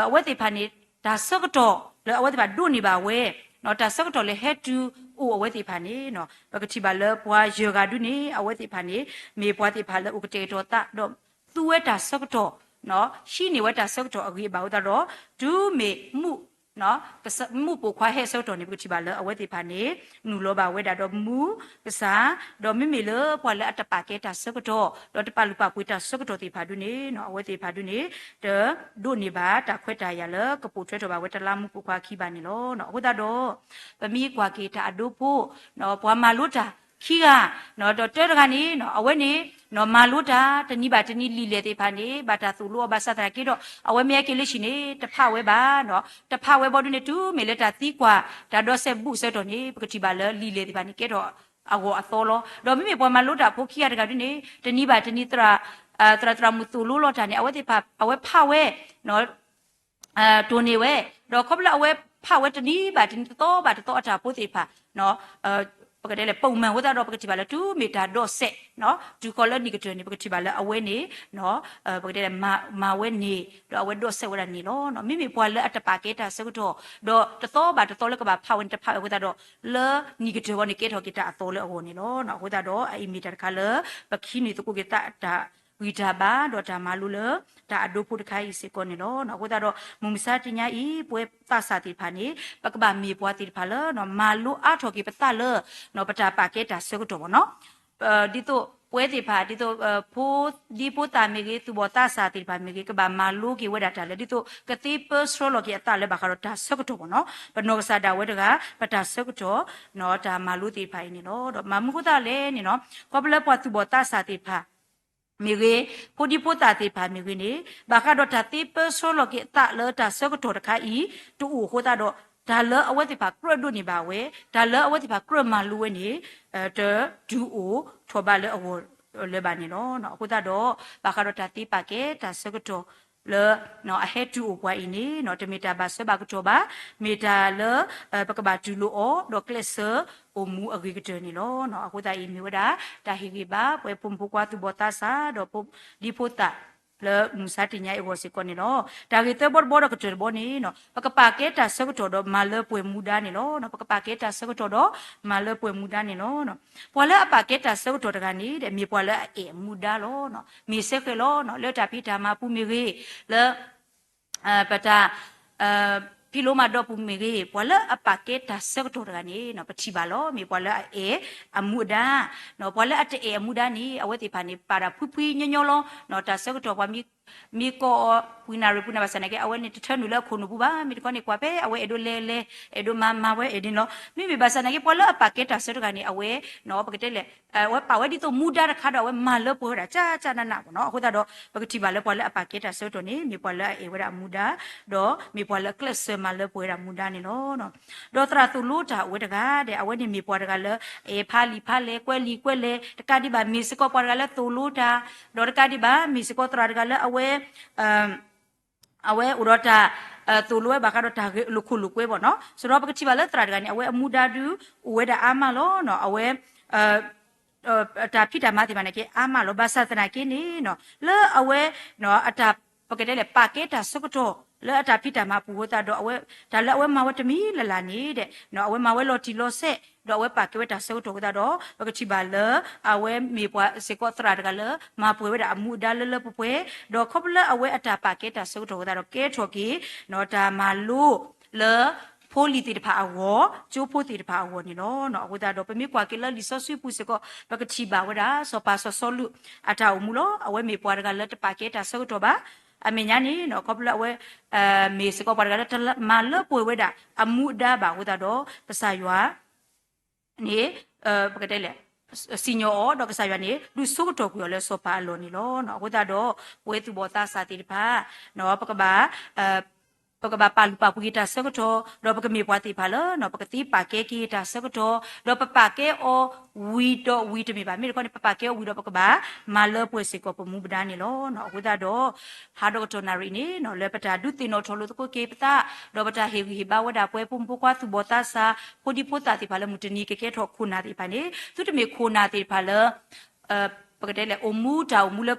အဝဲသ့ၣ်တဖၣ်န့ၣ် တၢ်ဆၢကတီၢ်လၢအဝဲသ့ၣ်တဖၣ်ဒိးန့ၢ်ဘၣ်ဝဲ တၢ်ဆၢကတီၢ်လၢဟဲတုၤအိၣ်အဝဲသ့ၣ်တဖၣ်န့ၣ် ပကထံၣ်ဘၣ်လၢပှၤယဲၢ်ဂၤဒ်န့ၣ် အဝဲသ့ၣ်တဖၣ်န့ၣ် မ့ၢ်ပှၤသ့ၣ်တဖၣ်လၢအိၣ်ကတဲာ်ကတီၤသး ဒီးသူဝဲတၢ်ဆၢကတီၢ် ဟံးန့ၢ်ဝဲတၢ်ဆၢကတီၢ်အဂ့ၤအဘၣ်အဃိသတးဒီး တုၤမ့ၢ်မူး မူးပိာ်ခွါဟဲအဆၢကတီၢ်န့ၣ် ပကထံၣ်ဘၣ်လၢအဝဲသ့ၣ်တဖၣ်န့ၣ် နုာ်လီၤဘၣ်ဝဲဒၣ်ဒီးမူးကစၢ်, ဒီးမ့မ့ၢ်လၢပှၤလၢအတပာ်ကဲတၢ်ဆၢကတီၢ် ဒီးတပာ်လုၢ်ပာ်ပှ့ၤတၢ်ဆၢကတီၢ်သ့ၣ်တဖၣ်ဒ်န့ၣ် အဝဲသ့ၣ်တဖၣ်ဒ်န့ၣ် တဒိးန့ၢ်ဘၣ်တၢ်ခွဲးတၢ်ယာ်လၢကပိာ်ထွဲထီၣ်ဘၣ်ဝဲတလးမူးပိာ်ခွါခံဘၣ်န့ၣ်လီၤ. အဃိသတးဒီး ပမ့ၢ်ကွၢ်က့ၤတၢ်အဒိဖိ ပှၤမၤလိတၢ်ခံဂၤ ဒီးတၢတဂၤန့ၣ် အဝဲန့ၣ် မၤလိတၢ်တနံၤဘၣ်တနံၤလံာ်လဲၢ်သ့ၣ်တဖၣ်န့ၣ် ဘၣ်တၢ်သိၣ်လိအီၤဘၣ်ဆၣ်သနာ်က့ဒီး အဝဲမ့ၢ်ဟဲက့ၤလၢဟံၣ်န့ၣ် တဖးဝဲဘၣ်, တဖးဝဲဘီဒ်န့ၣ် တုၤမ့ၢ်လၢတၢ်သံကွၢ် တၢ်ဒီးစဲးဘူးအဆၢကတီၢ်န့ၣ် ပကထံၣ်ဘၣ်လၢလံာ်လဲၢ်သ့ၣ်တဖၣ်န့ၣ် ကဲထီၣ်အဂီၢ်အသီလီၤ. ဒီးမ့မ့ၢ်ပှၤမၤလိတၢ်ဖိခံဂၤတဂၤဒ်န့ၣ် တနံၤဘၣ်တနံၤ သရၣ်သရၣ်မုၣ်သိၣ်လိလီၤတၢ်န့ၣ် အဝဲသ့ၣ်တဖၣ် အဝဲဖးဝဲ တိၢ်န့ၢ်ဝဲ, ဒီးခီဖျိလၢအဝဲဖးဝဲတနံၤဘၣ်တနံၤ တသီဘၣ်တသီအတၢ်ဖိသ့ၣ်တဖၣ် ပကတဲလဲၣ် ပိာ်မၢၢ်အဃိသတးဒီး ပကထံၣ်ဘၣ်လၢတုၤမ့ၢ်တၢ်ဒီးစဲး တုၤဃီၤလၢနံၣ်ကတၢၢ်န့ၣ် ပကထံၣ်ဘၣ်လၢအဝဲန့ၣ် ပကတဲလဲၣ် မၤဝဲန့ၣ် ဒီးအဝဲဒီးစဲးဝဲဒၣ်န့ၣ်လီၤ. မ့မ့ၢ်ပှၤလၢအတပာ်ကဲတၢ်ဆၢကတီၢ် ဒီးတသီဘၣ်တသီလၢကဘၣ်ဖးဝဲန့ၣ် တဖးဝဲအဃိသတးဒီး လၢနံၣ်ကတၢၢ်ဂီၢ်န့ၣ် ကဲထီၣ်က့ၤတၢ်အသီလၢအဂီၢ်န့ၣ်လီၤ. အဃိသတးဒီး အအံၤမ့ၢ်တၢ်တခါလၢ ပကဟံးန့ၢ်သကိးက့ၤသးတၢ်ဂံၢ်တၢ်ဘါ ဒီးတၢ်မၤလိလၢ တၢ်အဒိဖိတခါအံၤစ့ၢ်ကီးန့ၣ်လီၤ. အဃိသတးဒီး မုၢ်မဆါတနံၤညါအံၤ ပဝဲသးစၢ်သ့ၣ်တဖၣ်န့ၣ် ပကဘၣ်မ့ၢ်ပှၤသ့ၣ်တဖၣ်လၢ မၤလိအါထီၣ်က့ၤပသးလၢ ပတၢ်ပာ်ကဲတၢ်ဆၢကတီၢ်ဘၣ်နီၤ. ဒ်သိးပဝဲသ့ၣ်တဖၣ် ဒ်သိး ဖိဒံဖိသၣ်မ့ၢ်ဂ့ၤ သူၣ်ဘီၣ်သးစၢ်သ့ၣ်တဖၣ်မ့ၢ်ဂ့ၤ ကဘၣ်မၤလိက့ၤဝဲဒၣ်တၢ်လၢ ဒ်သိးကသ့ပၢဆှၢလီၤက့ၤအသးလၢဘၣ်ဃးဒီးတၢ်ဆၢကတီၢ်ဘၣ်နီၤ. ပနီၢ်ကစၢ်ဒၣ်ဝဲတဂၤ ပတၢ်ဆၢကတီၢ် တၢ်မၤလိသ့ၣ်တဖၣ်အံၤန့ၣ်လီၤ. ဒီးမၤမနုၤအဃိသတးလဲၣ်န့ၣ်နီၤ ခီဖျိလၢပှၤသူၣ်ဘီၣ်သးစၢ်သ့ၣ်တဖၣ် မ့ၢ်ဂ့ၤ, ဖိဒံဖိသၣ်သ့ၣ်တဖၣ်မ့ၢ်ဂ့ၤန့ၣ်, ဘၣ်ဃးဒီးတၢ်သ့ပၢဆှၢလီၤက့ၤအသးလၢတၢ်ဆၢကတီၢ်တခါအံၤ တအိၣ်အဃိသတးဒီး, တၢ်လၢအဝဲသ့ၣ်တဖၣ်ကြၢးဒိးန့ၢ်ဘၣ်ဝဲ, တၢ်လၢအဝဲသ့ၣ်တဖၣ်ကြၢးမၤလိဝဲန့ၣ်, တတုၤအိၣ်ထီၣ်ဘးလၢအဂီၢ်လၢၤဘၣ်န့ၣ်လီၤ. အဃိသတးဒီး, ဘၣ်ဃးဒီးတၢ်သ့ပာ်ကဲတၢ်ဆၢကတီၢ်လၢ အဟဲတုၤအိၣ်ပှၤအံၤန့ၣ် တမ့ၢ်တၢ်ဘၣ်ဆၢဘၣ်ကတီၢ်ဘၣ်, မ့ၢ်တၢ်လၢ ပကဘၣ်တူၢ်လိာ်အီၤ ဒီးကျဲးစၢးအိၣ်မူအဂ့ၤကတၢၢ်န့ၣ်လီၤ. အဃိသတးအံၤ မ့ၢ်ဝဲဒၣ်တၢ်ဟ့ၣ်ဂံၢ်ဘါ ပဝဲဖိမုၣ်ဖိခွါသူၣ်ဘီၣ်သးစၢ် ဒီးဖိဒံဖိသၣ်လၢမုၢ်ဆါတနံၤညါအံၤအဂီၢ်စ့ၢ်ကီးန့ၣ်လီၤ. တၢ်ဂ့ၢ်သၢဘီတဘီဒီးကတၢၢ်တဘီန့ၣ်, ပကပာ်ကဲတၢ်ဆၢကတီၢ်ဒီးမၤလၢပှဲၤမူဒါန့ၣ်လီၤ. ပကပာ်ကဲတၢ်ဆၢကတီၢ်ဒီးမၤလၢပှဲၤမူဒါန့ၣ်လီၤ. ပှၤလၢအပာ်ကဲတၢ်ဆၢကတီၢ်တဂၤန့ၣ် မ့ၢ်ပှၤလၢအအဲၣ်အမူဒါလီၤ. မ့ၢ်စ့ၢ်ကီးလီၤ, လၢတၢ်ဖံးတၢ်မၤပူၤမ့ၢ်ဂ့ၤ, လၢ ပတၢ် ဖံးလိမၤဒိးပူၤမ့ၢ်ဂ့ၤ, ပှၤလၢအပာ်ကဲတၢ်ဆၢကတီၢ်တဂၤန့ၣ် ပထံၣ်ဘၣ်လီၤ. မ့ၢ်ပှၤလၢအအဲၣ်အမူအဒါ, ပှၤလၢအတအဲၣ်အမူဒါန့ၣ် အဝဲသ့ၣ်တဖၣ်န့ၣ် ပာ်တၢ်ဖှံဖှံညီညီလီၤ. တၢ်ဆၢကတီၢ်ပှၤ မ့ၢ်ကိးအီၤ ပှဲၤနၣ်ရံၣ်ပှဲၤနၣ်ရံၣ်ဘၣ်ဆၣ်သနာ်က့ အဝဲန့ၣ်တထၢနုာ်လၢအခိၣ်နူာ်ပူၤဘၣ်. မ့ၢ်တခီန့ၣ် ကွၢ်ဖဲအဝဲအဲၣ်ဒိးလဲၤလဲၤ အဲၣ်ဒိးမၤမၤဝဲအဲၣ်ဒိးန့ၣ်လီၤ. မ့မ့ၢ်ဘၣ်ဆၣ်သနာ်က့ ပှၤလၢအပာ်ကဲတၢ်ဆၢကတီၢ်တဂၤန့ၣ် အဝဲ ပကတဲလဲၣ် အဝဲပာ်ဝဲဒ်သိးမူဒါတခါဒီး အဝဲမၤလၢပှဲၤဝဲဒၣ် ကၠၢ်ကၠၢ်နးနးမ့ၢ်နီၤ. အဃိသတးဒီး ပကထံၣ်ဘၣ်လၢပှၤလၢအပာ်ကဲတၢ်ဆၢကတီၢ်န့ၣ် မ့ၢ်ပှၤလၢအအဲၣ်ဝဲဒၣ်အမူဒါ, ဒီးမ့ၢ်ပှၤလၢအကျဲးစၢးမၤလၢပှဲၤဝဲဒၣ်မူဒါန့ၣ်လီၤ. ဒီးသရၣ်သိၣ်လိတၢ်အိၣ်ဝဲတဂၤဒီး အဝဲန့ၣ်မ့ၢ်ပှၤတဂၤလၢ အဲၣ်ဖးလံာ်ဖးလဲၢ် ကွဲးလံာ်ကွဲးလဲၢ် တကးဒံးဘၣ်မ့ၢ်စ့ၢ်ကီးပှၤတဂၤလၢသိၣ်လိတၢ်, ဒီးတကးဒံးဘၣ် မ့ၢ်စ့ၢ်ကီးသရၣ်တဂၤလၢအဝဲ အဝဲအိၣ်ဒီးတၢ် သိၣ်လိဝဲဘၣ်ဃးဒီးတၢ်ဂ့ၢ်လိာ်ခိၣ်လိာ်ကွဲမ့ၢ်နီၤ. စံးဒီးပကထံၣ်ဘၣ်လၢသရၣ်တဂၤန့ၣ် အဝဲအမူဒါဒုးအိၣ်ဝဲဒၣ်အါမးလီၤ. အဝဲ တၢ်ဖံးတၢ်မၤသ့ၣ်တဖၣ်န့ၣ်က့အါမးလီၤ. ဘၣ်ဆၣ်သနာ်က့န့ၣ် လၢအဝဲ အတၢ် ပကတဲလဲၣ် ပာ်ကဲတၢ်ဆၢကတီၢ် လၢအတၢ်ဖံးတၢ်မၤပူၤအဃိသတးဒီး တၢ်လၢအဝဲမၤဝဲတမံၤလၢ်လၢ်န့ၣ်ဒီး အဝဲမၤဝဲလီၤတံၢ်လီၤဆဲး ဒီးအဝဲပာ်ကဲဝဲတၢ်ဆၢကတီၢ်အဃိသတးဒီး ပကထံၣ်ဘၣ်လၢ အဝဲမ့ၢ်ပှၤစ့ၢ်ကီးသရၣ်တဂၤလၢ မၤပှဲၤဝဲဒၣ်အမူအဒါလၢလၢပှဲၤပှဲၤ, ဒီးခီဖျိလၢအဝဲအတၢ်ပာ်ကဲတၢ်ဆၢကတီၢ်အဃိသတးဒီး ကဲထီၣ်က့ၤ တၢ်မၤလိလၢ ဖိလံၤသ့ၣ်တဖၣ်အဂီၢ် ကၠိဖိသ့ၣ်တဖၣ်အဂီၢ်န့ၣ်လီၤ. အဃိသတးဒီး ပမ့ၢ်ကွၢ်က့ၤလၢလံာ်စီဆှံပူၤစ့ၢ်ကီး ပကထံၣ်ဘၣ်ဝဲဒၣ် စီၤပၤစီၤစီလူးအတၢ်အိၣ်မူလီၤ. အဝဲမ့ၢ်ပှၤတဂၤလၢတပာ်ကဲတၢ်ဆၢကတီၢ်ဘၣ်. အမဲာ်ညါန့ၣ် ခီဖျိလၢအဝဲ မ့ၢ်စ့ၢ်ကီးပှၤတဂၤလၢတမၤလၢပှဲၤဝဲဒၣ် အမူအဒါဘၣ်အဃိသတးဒီး ကစၢ်ယွၤ န့ၣ် ပကတဲလဲၣ် စံၣ်ညီၣ်အီၤ ဒီးကစၢ်ယွၤန့ၣ် ဒုးဆိကတီၢ်ကွံာ်အီၤလၢစီၤပၤအလီၢ်န့ၣ်လီၤ. အဃိသတးဒီး ပဝဲသူၣ်ဘီၣ်သးစၢ်သ့ၣ်တဖၣ် ပကဘၣ် ပကဘၣ်ပာ်လုၢ်ပာ်ပှ့ၤက့ၤတၢ်ဆၢကတီၢ် ဒီးပကမ့ၢ်ပှၤသ့ၣ်တဖၣ်လၢ ပကသ့ပာ်ကဲက့ၤတၢ်ဆၢကတီၢ် ဒီးပပာ်ကဲအီၤဝံၤဒီးဝံၤတမ့ၢ်ဘၣ်. မ့ၢ်တခီန့ၣ် ပပာ်ကဲအီၤဝံၤဒီးပကဘၣ်မၤလၢပှဲၤစ့ၢ်ကီးပမူပဒါန့ၣ်လီၤ. အဃိသတးဒီး ဟးဒီးကတီၢ်နၣ်ရံၣ်န့ၣ် လၢပတၢ်ဒုးသ့ၣ်နီၣ်ထီၣ်လိာ်သကိးက့ၤပသး ဒီးပတၢ်ဟ့ၣ်ဂံၢ်ဟ့ၣ်ဘါဝဲဒၣ်ပဝဲဖိမုၣ်ဖိခွါသူၣ်ဘီၣ်သးစၢ် ဖိဒံဖိသၣ်သ့ၣ်တဖၣ်လၢမုၢ်တနံၤကကဲထီၣ်ခိၣ်နၢ်သ့ၣ်တဖၣ်န့ၣ် သုတမ့ၢ်ခိၣ်နၢ်သ့ၣ်တဖၣ်လၢ ပကတဲလဲၣ် အိၣ်မူတၢ်အိၣ်မူလၢ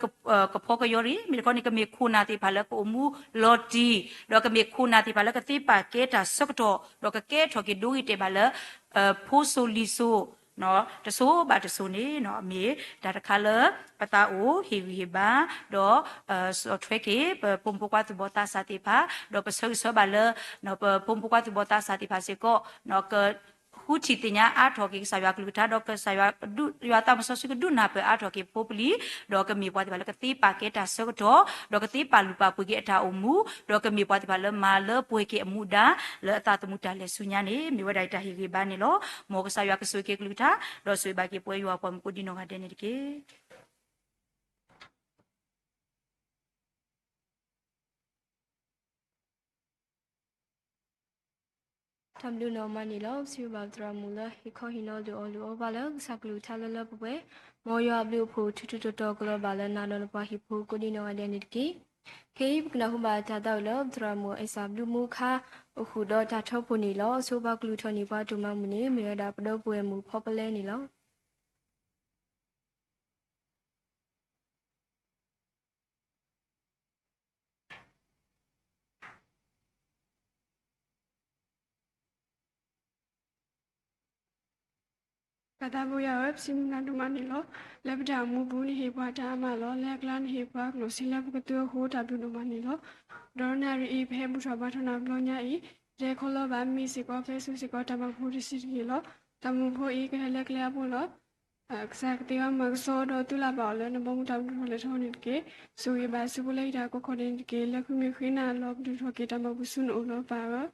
ကဖီကယီရံၣ် မ့ၢ်တခီန့ၣ် ကမ့ၢ်ခိၣ်နၢ်သ့ၣ်တဖၣ်လၢကအိၣ်မူလီၤတံၢ် ဒီးကမ့ၢ်ခိၣ်နၢ်သ့ၣ်တဖၣ်လၢကသ့ပာ်ကဲတၢ်ဆၢကတီၢ် ဒီးကကဲထီၣ်က့ၤဒိဂ့ၤတဲာ်ဘၣ်လၢ ဖိစိၤလံၤစိၤ တစိၤဘၣ်တစိၤန့ၣ် မ့ၢ်တၢ်တခါလၢ ပသးအိၣ်ဟ့ၣ်ဂံၢ်ဟ့ၣ်ဘါ ဒီး ဆီၣ်ထွဲက့ၤ ပဖိမုၣ်ဖိခွါသူၣ်ဘီၣ်သးစၢ်သ့ၣ်တဖၣ် ဒီးပဆၢဂ့ၤဆၢဝါဘၣ်လၢ ပဖိမုၣ်ဖိခွါသူၣ်ဘီၣ်သးစၢ်သ့ၣ်တဖၣ်စ့ၢ်ကီး က ဃုထံၣ်သ့ၣ်ညါအါထီၣ်က့ၤကစၢ်ယွၤအကလုၢ်ကထါ ဒီးကစၢ်ယွၤ ယွၤသးစီဆှံကဒုးနၢ်ပၢၢ်အါထီၣ်က့ၤဖိပလံၤ ဒီးကမ့ၢ်ပှၤသ့ၣ်တဖၣ်လၢကသ့ပာ်ကဲတၢ်ဆၢကတီၢ် ဒီးကသ့ပာ်လုၢ်ပာ်ပှ့ၤက့ၤအတၢ်အိၣ်မူ ဒီးကမ့ၢ်ပှၤသ့ၣ်တဖၣ်လၢမၤလၢပှဲၤက့ၤအမူဒါ လၢအသးသမူတၢ်လဲၤဆူညါန့ၣ် မ့ၢ်ဝဲဒၣ်ယတၢ်ဟ့ၣ်ဂံၢ်ဘါန့ၣ်လီၤ. မ်ကစၢ်ယွၤကဆိၣ်ဂ့ၤက့ၤအကလုၢ်ကထါ ဒီးဆိၣ်ဂ့ၤဘၣ်က့ၤပဝဲယွၤပှၤမူကိးဒံနီၢ်ဂၤဒဲးန့ၣ်တက့ၢ်. တၢ်ဘျုးနီၢ်မးန့ၣ်လီၤ. ပစံးဘျုးဘၣ်ပသရၣ်မုၣ်လၢဟ့ၣ်ခီဟ့ၣ်နီၤဒုးအီၤဒုးအီဘၣ်လၢကစၢ်ကလုၢ်ကထါလၢလၢပှဲၤပှဲၤ, မ်ယွၤအဘျုးအဖှိၣ်ထုးထုးတီၤတီၤကလီၤဘၣ်လၢနၤဒီးနပှၤဟံၣ်ဖိကိးဒံနီၢ်ဂၤဒဲးန့ၣ်တက့ၢ်. ခဲအံၤပကနၢ်ဟူဘၣ်တၢ်သးဝံၣ်လၢပသရၣ်မုၣ်အ့စၢ်ဘျုးမူခါ အိၣ်ဃုာ်ဒီးတၢ်ထီဖိန့ၣ်လီၤ. အဆိပှၤကလုၢ်ထီၣ်န့ၢ်ပှၤအတၢ်မၤမုာ်န့ၣ် မ့ၢ်ဝဲဒၣ်ပဒီပုၢ်ဝဲၢ်မုၣ်ဖီပလဲန့ၣ်လီၤ. ပၢ်သးဘိယွၤဧၢ, ပစံးဘျုးနၤဒိၣ်မးန့ၣ်လီၤ. လၢပတၢ်အိၣ်မူပူၤ နဟ့ၣ်ပှၤတၢ်အါမးလီၤ. လၢအကျါနဟ့ၣ်ပှၤကျိၣ်စ့လၢပကသူအဃိ တၢ်ဘျုးဒိၣ်မးန့ၣ်လီၤ. ဒီးနၣ်ရံၣ်အံၤ ပဟဲဘူၣ်ထီၣ်ဘါထီၣ်နၤဘျီညါအံၤ, တဟဲခီလီၤဘၣ် မ့ၢ်စ့ၢ်ကီး ပဟဲစိာ်စ့ၢ်ကီးတၢ်မၤဖိတဆံးတက့ၢ်လီၤ. တၢ်မၤဖိအံၤ ကဟဲလၢကျဲအါဘိလီၤ. ကစၢ်ကသ့ဝဲမၤကဆှီဒီး သုလၢ်ဘၣ်အီၤလၢနဘီမုၢ်တၢ်ဘျုးထီၣ်လဲၤထီၣ်န့ၣ်တက့ၢ်. ဆိၣ်ဂ့ၤဘၣ်စုဖိလၢဟံၣ်တၢ်ကိးခီၣ်ဒဲးန့ၣ်တက့ၢ်. လၢဃုမ့ၢ်ဃ့နၤလီၤ ပဒုးထီၣ်က့ၤတၢ်မၤပူၤဆူနအိၣ်လီၤ ပၢ်ဧၢ.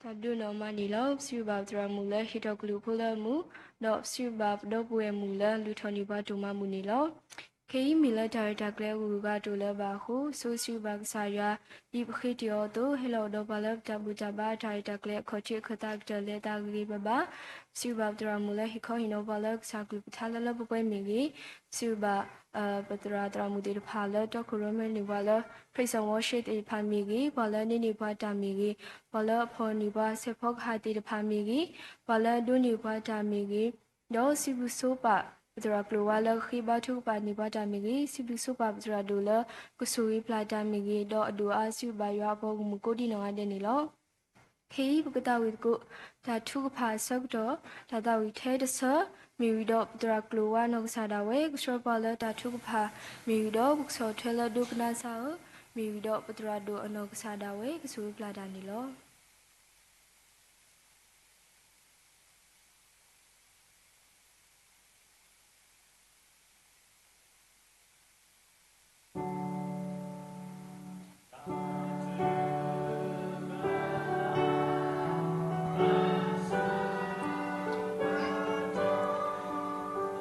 တၢ်ဒိၣ်နီၢ်မးန့ၣ်လီၤ. ပစံးဘျုးဘၣ်ပသရၣ်မုၣ်လၢဟ့ၣ်ထီၣ်ကလုၢ်ဖိလၢအမုာ်, ဒီးပစံးဘျုးဘၣ်ပဒီပုၢ်ဝဲၢ်မုၣ်လၢလူၤထီၣ်န့ၢ်ပှၤတိၢ်မၤဘူၣ်န့ၣ်လီၤ. ခဲအံၤမ့ၢ်လၢတၢ်ရဲၣ်တၢ်ကျဲၤအဂုၤအဂၤအတိၢ်လၢဘၣ်အဃိ, ဆိစံးဘျုးဘၣ်ကစၢ်ယွၤ, ဒ်ပဃ့တ့ၢ်အီၤအသိး, ဟဲလီၤကဒီးပှၤလၢပတၢ်ဘူၣ်တၢ်ဘါအတၢ်ရဲၣ်တၢ်ကျဲၤအခီၣ်ထံးအခၢၣ်သးကတၢၢ်လၢအသးဂ့ၤဂ့ၤဘၣ်ဘၣ်. ပစံးဘျုးဘၣ်ပသရၣ်မုၣ်လၢဟ့ၣ်ခီဟ့ၣ်နီၤပှၤလၢကစၢ်ကလုၢ်ကထါလၢလၢပှဲၤပှဲၤမ့ၢ်ဂ့ၤ, ပစံးဘျုးဘၣ် ပသရၣ်သရၣ်မုၣ်သ့ၣ်တဖၣ်လၢတီခိၣ်ရိၣ်မဲန့ၢ်ပှၤလၢ praise and worship သ့ၣ်တဖၣ်မ့ၢ်ဂ့ၤ, ပှၤလၢန့ၢ်န့ၢ်ပှၤတၢ်မ့ၢ်ဂ့ၤ, ပှၤလၢအဖီၣ်န့ၢ်ပှၤဆဲးဖီကဟၣ်သ့ၣ်တဖၣ်မ့ၢ်ဂ့ၤ, ပှၤလၢအဒိးန့ၢ်ပှၤတၢ်မ့ၢ်ဂ့ၤ, ဒီးစံးဘျုးဆိပာ် ပသရၣ်ကျိၤဝါလၢဃ့ဘါထုကဖၣ်န့ၢ်ပှၤတၢ်မ့ၢ်ဂ့ၤ, စံးဘျုးဆိပာ်ပသရၣ်ဒိၣ်လၢကဆိၣ်ဂ့ၤပျၢ်တၢ်မ့ၢ်ဂ့ၤ, ဒီးအဒိၣ်အါစံးဘျုးဘၣ်ယွၤအဘီအမုၢ်ကိးဒံနီၢ်ဂၤဒဲးန့ၣ်လီၤ. ခဲအံၤပကသးဝံၣ်သကိး တၢ်ထုကဖၣ်အဆၢကတီၢ်, တၢ်သးဝံၣ်ထဲတဆၢ, မ့ၢ်ဝံၤဒီးပသရၣ်ကျိၤဝါအနီၢ်ကစၢ်ဒၣ်ဝဲ ကဆှၢပှၤလၢတၢ်ထုကဖၣ်, မ့ၢ်ဝံၤဒီးပကဆီၣ်ထွဲလၢဒိကနၣ်စၢ်ဧၢ, မ့ၢ်ဝံၤဒီးပသရၣ်ဒိၣ်အနီၢ်ကစၢ်ဒၣ်ဝဲ ကဆိၣ်ဂ့ၤပျၢ်တၢ်န့ၣ်လီၤ.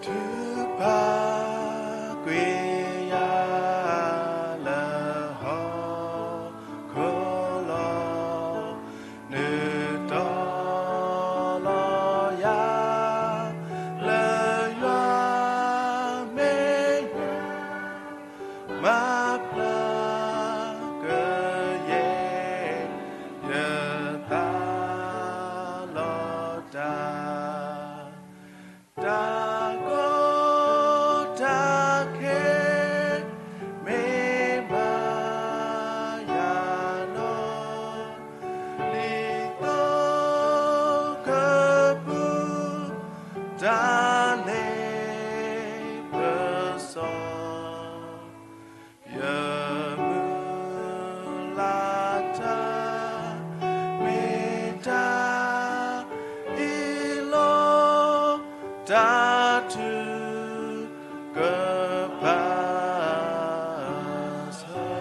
ထုကဖၣ်ကွံာ်ယၤလၢဟီၣ်ခိၣ်လီၤ. နုာ်တီၤလီၤယၤ လၢယွၤမ့ၢ်ယွၤ မၤဖျါကယဲၢ် ယသးလီၤတၢ် တၢ်ကီတၢ်ခဲ မ့ၢ်ဘၣ်ယၤနီၤ ဒ်သိးကပူၤ တၢ်လ့ပစီ ယမုၢ်လၢ်တၢ် မ့ၢ်တၢ်အ့ၣ်လိာ် တၢ်ထုကဖၣ်အဆၢ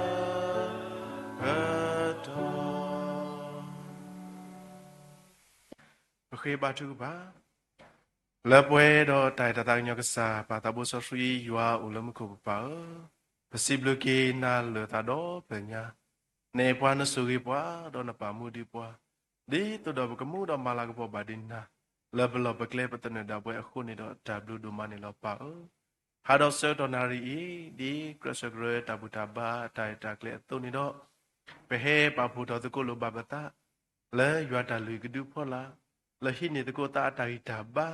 ကတီၢ် ပဃ့ဘါထုကဖၣ်. လၢပှဲၤဒီးတၢ်အဲၣ်တၢ်သးကညီၤကစၢ် ပၢ်သးဘိစီဆှံယွၤအိၣ်လၢမူခိၣ်ပပၢ်ဧၢ, ပစံးဘျုးက့ၤနၤလၢာ်သးဒီဖျၢၣ်ညါ, နအဲၣ်ပှၤနဆိၣ်ဂ့ၤပှၤ ဒီးနပာ်မူဒံးပှၤ, ဒ်သိးဒီးပကမူဒီးမၤလၤကပီၤဘၣ်ဒံးနၤ, လၢပလီၢ်ပကျဲပသနၢၣ်ဒၣ်ပဝဲအဃိန့ၣ်ဒီး တၢ်ဘျုးဒိၣ်မးန့ၣ်လီၤပၢ်ဧၢ. ဟးဒီးဆၢကတီၢ်နၣ်ရံၣ်အံၤ ဒ်ကြၢးဆၢကရၢတၢ်ဘူၣ်တၢ်ဘါတၢ်အဲၣ်တၢ်ကျဲၤအသိးန့ၣ်ဒီး, ပဟဲပာ်ဖှိၣ်ထီၣ်သကိးလိာ်ဘၣ်ပသး လၢယွၤတၢ်လုၢ်ကဒုဖီလာ်, လၢဟံးန့ၢ်သကိးသးအတၢ်ဂံၢ်တၢ်ဘါ,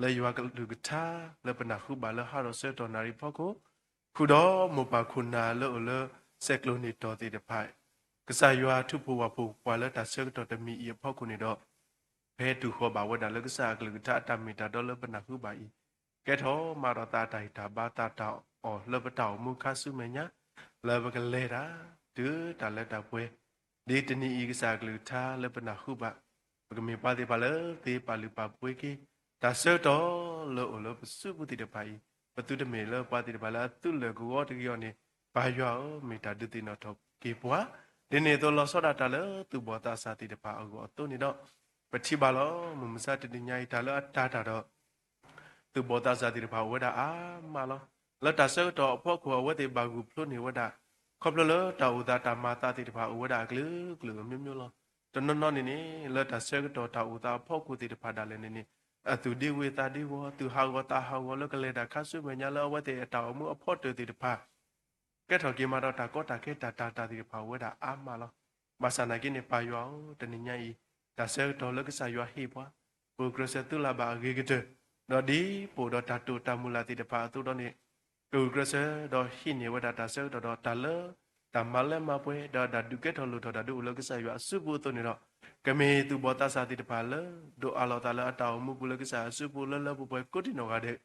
လၢယွၤကလုၢ်ကထါ လၢပနၢ်ဟူဘၣ်လၢဟးဒီးဆၢကတီၢ်နၣ်ရံၣ်ဖီခိၣ်, ဃုာ်ဒီးမိၢ်ပၢ်ခိၣ်နၢ်လၢအိၣ်လၢဆဲးကျိးန့ၢ်တီၢ်သ့ၣ်တဖၣ်, ကစၢ်ယွၤထုးဖှိၣ်ဝၣ်ဖှိၣ်ပှၤလၢတၢ်ဆၢကတီၢ်တမံၤအံၤအဖီခိၣ်န့ၣ်ဒီး, ဖဲတူၢ်ဃီၤဘၣ်ဝဲဒၣ်လၢကစၢ်အကလုၢ်ကထါအတၢ်မ့ၢ်တၢ်တီလၢပနၢ်ဟူဘၣ်အံၤ, ကဲထီၣ်မးဒီးသးအတၢ်ဂံၢ်တၢ်ဘါသးတၢ်အီၣ်လၢပတၢ်အိၣ်မူခါဆူမဲာ်ညါ, လၢပကလဲၤတၢ် တုၤတၢ်လၢတၢ်ပှဲၤ, ဒ်တနံၤအံၤကစၢ်အကလုၢ်ကထါလၢပနၢ်ဟူဘၣ်, ပကမ့ၢ်ပှၤသ့ၣ်တဖၣ်လၢသ့ပာ်လုၢ်ပာ်ပှ့ၤက့ၤ, တၢ်ဆၢကတီၢ်လၢအိၣ်လၢပစုပူၤသ့ၣ်တဖၣ်အံၤ, ပသုတမ့ၢ်လၢပှၤသ့ၣ်တဖၣ်လၢအသုးလၢာ်ကဝီၤတဂ့ၤအီၤန့ၣ်, ပၢ်ယွၤဧၢ, မ့ၢ်တၢ်ဒုးသ့ၣ်နီၣ်ထီၣ်က့ၤပှၤ, ဒ်န့ၣ်အသိးလီၤဆီဒၣ်တၢ်လၢသူၣ်ဘီၣ်သးစၢ်သ့ၣ်တဖၣ်အဂီၢ်အသိးန့ၣ်ဒီး, ပထံၣ်ဘၣ်လီၤ, မုၢ်မဆါတနံၤညါအံၤ တၢ်လၢအတၤတၢ်ဒီး သူၣ်ဘီၣ်သးစၢ်သ့ၣ်တဖၣ်အိၣ်ဝဲဒၣ်အါမးလီၤ. လၢတၢ်ဆၢကတီၢ်အဖီခိၣ်အဝဲသ့ၣ်ဘၣ်ဂုာ်ဖျိးန့ၢ်ဝဲဒၣ်, ခီဖျိလၢတၢ်အိၣ်သးတၢ်မၤသးသ့ၣ်တဖၣ်အိၣ်ဝဲဒၣ်အကလုာ်ကလုာ်အမျိုးမျိုးလီၤ. တနီၤနီၤန့ၣ်န့ၣ် လၢတၢ်ဆၢကတီၢ်တၢ်အိၣ်သးအဖီခိၣ်သ့ၣ်တဖၣ်ဒၣ်လဲာ်န့ၣ်န့ၣ်, အသူၣ်ဒ့ဝ့ၤသးဒ့ဝီၤ, သူၣ်ဟးဂီၤသးဟးဂီၤလၢကလဲၤတၢ်ခါဆူမဲာ်ညါလၢအဝဲသ့ၣ်အတၢ်အိၣ်မူအဖီတၢၢ်သ့ၣ်တဖၣ် ကဲထီၣ်က့ၤမးဒီးတၢ်ကီတၢ်ခဲတၢ်တၤတၢ်သ့ၣ်တဖၣ်အိၣ်ဝဲဒၣ်အါမးလီၤ. ဘၣ်ဆၣ်နာ်က့န့ၣ် ပၢ်ယွၤဧၢ, တနံၤညါအံၤ, တၢ်ဆၢကတီၢ်လၢကစၢ်ယွၤဟ့ၣ်ပှၤ, ပဂုာ်ကျဲးစၢးသုးလၢ်ဘၣ်အဂ့ၤကတၢၢ်, ဒီးဒ်ပအိၣ်ဒီးတၢ်တိာ်တၢ်မုၢ်လၢ်သ့ၣ်တဖၣ်အသိးဒီးန့ၣ်, ပဂုာ်ကျဲးစၢးဒီးဟံးန့ၢ်ဝဲဒၣ်တၢ်ဆၢကတီၢ်ဒီးတၢ်လၢ တၢ်မၤလၢမၤပှဲၤ ဒီးတၢ်ဒုးကဲထီၣ်လိၣ်ထီၣ်တၢ်ဒုးအိၣ်လၢကစၢ်ယွၤအစုပူၤအသိးန့ၣ်ဒီး, ကမ့ၢ်သူၣ်ဘီၣ်သးစၢ်သ့ၣ်တဖၣ်လၢ ဒိးအးလီၤသးလၢအတၢ်အိၣ်မူပူၤလၢကစၢ်အစုပူၤလၢလၢပှဲၤပှဲၤကိးဒံနီၢ်ဂၤဒဲး,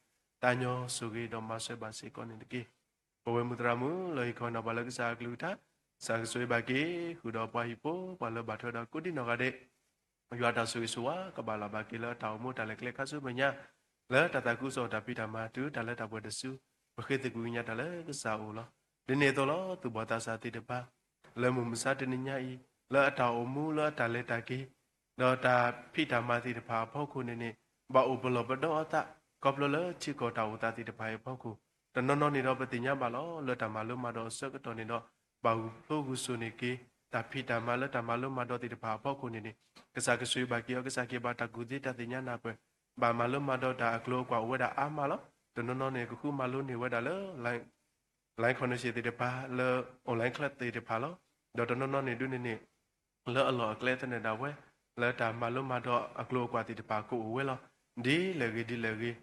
သးညီဆိၣ်ဂ့ၤဒီးမၤစၢၤဘၣ်စ့ၢ်ကီးန့ၣ်တက့ၢ်. ပဝဲမုၢ်သရၣ်မုၣ်လၢဟ့ၣ်ခီနီၤပှၤလၢကစၢ်အကလုၢ်ကထါ, ကစၢ်ကဆိၣ်ဂ့ၤဘၣ်က့ၤ ဃုာ်ဒီးပှၤဟံၣ်ဖိပှၤလၢဘၣ်ထွဲဒီးကိးဒံနီၢ်ဂၤဒဲး, ယွၤတၢ်ဆိၣ်ဂ့ၤဆိၣ်ဝါကဘၣ်လၢ်ဘၣ်က့ၤလၢအတၢ်အိၣ်မူတၢ်လဲၤကျဲခါဆူမဲာ်ညါ, လၢတၢ်သးခုကစီၣ်တၢ်ဖံးတၢ်မၤတုၤတၢ်လၢတၢ်ပှဲၤတစု, ပဃ့သကွံာ်ကညးတၢ်လၢကစၢ်အအိၣ်လီၤ. ဒ်န့ၣ်အသိးလီၤ, သူၣ်ဘီၣ်သးစၢ်သ့ၣ်တဖၣ် လၢမုၢ်မဆါတနံၤညါအံၤ, လၢအတၢ်အိၣ်မူလၢအတၢ်လဲၤတၢ်က့ၤ, ဒီးတၢ်ဖံးတၢ်မၤသ့ၣ်တဖၣ်အဖီခိၣ်န့ၣ်န့ၣ် ဘၣ်အိၣ်ပလီၢ်ပဒီအသး ခီဖျိလၢထံကီၢ်တၢ်အိၣ်သးသ့ၣ်တဖၣ်အံၤအဖီခိၣ်, တနီၤနီၤန့ၣ်ဒီးပသ့ၣ်ညါဘၣ်လီၤ လၢတၢ်မၤလိမၤဒိးအဆၢကတီၢ်န့ၣ်ဒီး ဘၣ်ဂုာ်ဖျိဂုာ်စိာ်န့ၢ်က့ၤ တၢ်ဖံးတၢ်မၤလၢတၢ်မၤလိမၤဒိးသ့ၣ်တဖၣ်အဖီခိၣ်န့ၣ်န့ၣ် ကစၢ်ကဆိၣ်ဂ့ၤဘၣ်က့ၤအီၤ ကစၢ်က့ၤဘၣ်တၢ်ကူၣ်သ့တၢ်သ့ၣ်ညါနၢ်ပၢၢ် ဘၣ်မၤလိမၤဒိးတၢ်အကျိၤအကွာ်အိၣ်ဝဲဒၣ်အါမးလီၤ. တနီၤနီၤန့ၣ် ကဃုမၤလိန့ၢ်ဝဲဒၣ်လၢ line connection သ့ၣ်တဖၣ် လၢ online class သ့ၣ်တဖၣ်လီၤ. ဒီးတနီၤနီၤန့ၣ်ဒုန့ၣ်န့ၣ် လၢအလီၢ်အကျဲသနၢၣ်ဒၣ်ဝဲ လၢတၢ်မၤလိမၤဒိးအကျိၤအကွာ်သ့ၣ်တဖၣ်ကအိၣ်ဝဲလီၤ. ဒ်လဲၣ်ဂ့ၤဒ်လဲၣ်ဂ့ၤ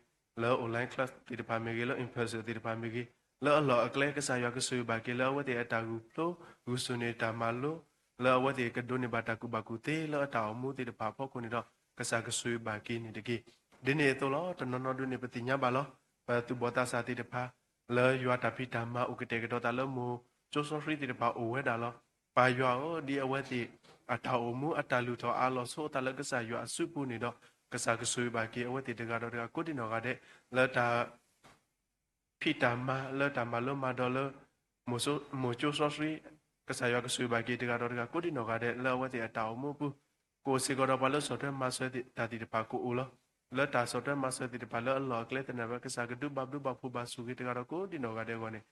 လၢ online class သ့ၣ်တဖၣ်မ့ၢ်ဂ့ၤ လၢ in person သ့ၣ်တဖၣ်မ့ၢ်ဂ့ၤ လၢအလီၢ်အကျဲ ကစၢ်ယွၤကဆိၣ်ဂ့ၤဘၣ်က့ၤလၢအဝဲသ့ၣ်အတၢ်ဂုာ်ဖျိဂုာ်စိာ်န့ၢ်တၢ်မၤလိ လၢအဝဲသ့ၣ်ကဒိးန့ၢ်ဘၣ်တၢ်ကူၣ်ဘၣ်ကူၣ်သ့လၢအတၢ်အိၣ်မူသ့ၣ်တဖၣ်အဖီခိၣ်န့ၣ်ဒီး ကစၢ်ကဆိၣ်ဂ့ၤဘၣ်က့ၤန့ၣ်တက့ၢ်. ဒ်န့ၣ်အသိးလီၤ တနီၤနီၤဒုန့ၣ် ပသ့ၣ်ညါဘၣ်လီၤ. ပသူၣ်ဘီၣ်သးစၢ်သ့ၣ်တဖၣ် လၢယွၤတၢ်ဖံးတၢ်မၤအိၣ်ကတဲာ်ကတီၤသးလၢမိၢ်ကၠိစီဆှံသ့ၣ်တဖၣ်အိၣ်ဝဲဒၣ်လီၤ. ပၢ်ယွၤဧၢ, ဒ်အဝဲသ့ၣ်အတၢ်အိၣ်မူအတၢ်လုၢ်ထီၣ်အါလီၤဆိအသးလၢကစၢ်ယွၤအစုပူၤန့ၣ်ဒီး ကစၢ်ကဆိၣ်ဂ့ၤဘၣ်က့ၤအဝဲသ့ၣ်တဂၤဒီးတဂၤကိးဒံနီၢ်ဂၤဒဲး လၢတၢ် ဖံးတၢ်မၤလၢတၢ်မၤလိမၤဒိးလၢ မိၢ်ကၠိစီဆှံ, ကစၢ်ယွၤကဆိၣ်ဂ့ၤဘၣ်က့ၤတဂၤဒီးတဂၤကိးဒံနီၢ်ဂၤဒဲး လၢအဝဲသ့ၣ်အတၢ်အိၣ်မူအပူၤ, ကအိၣ်စ့ၢ်ကီးဒီးပှၤလၢဆီၣ်ထွဲမၤစၢၤတၢ်သ့ၣ်တဖၣ်ကအိၣ်လီၤ. လၢတၢ်ဆီၣ်ထွဲမၤစၢၤသ့ၣ်တဖၣ်လၢအလီၢ်အကျဲသနၢၣ်ဝဲ ကစၢ်ကဒုးဘၣ်ဘျုးဘၣ်ဖှိၣ်ဘၣ်ဆိၣ်ဂ့ၤတဂၤဒီးကိးဒံနီၢ်ဂၤဒဲးအဂီၢ်န့ၣ်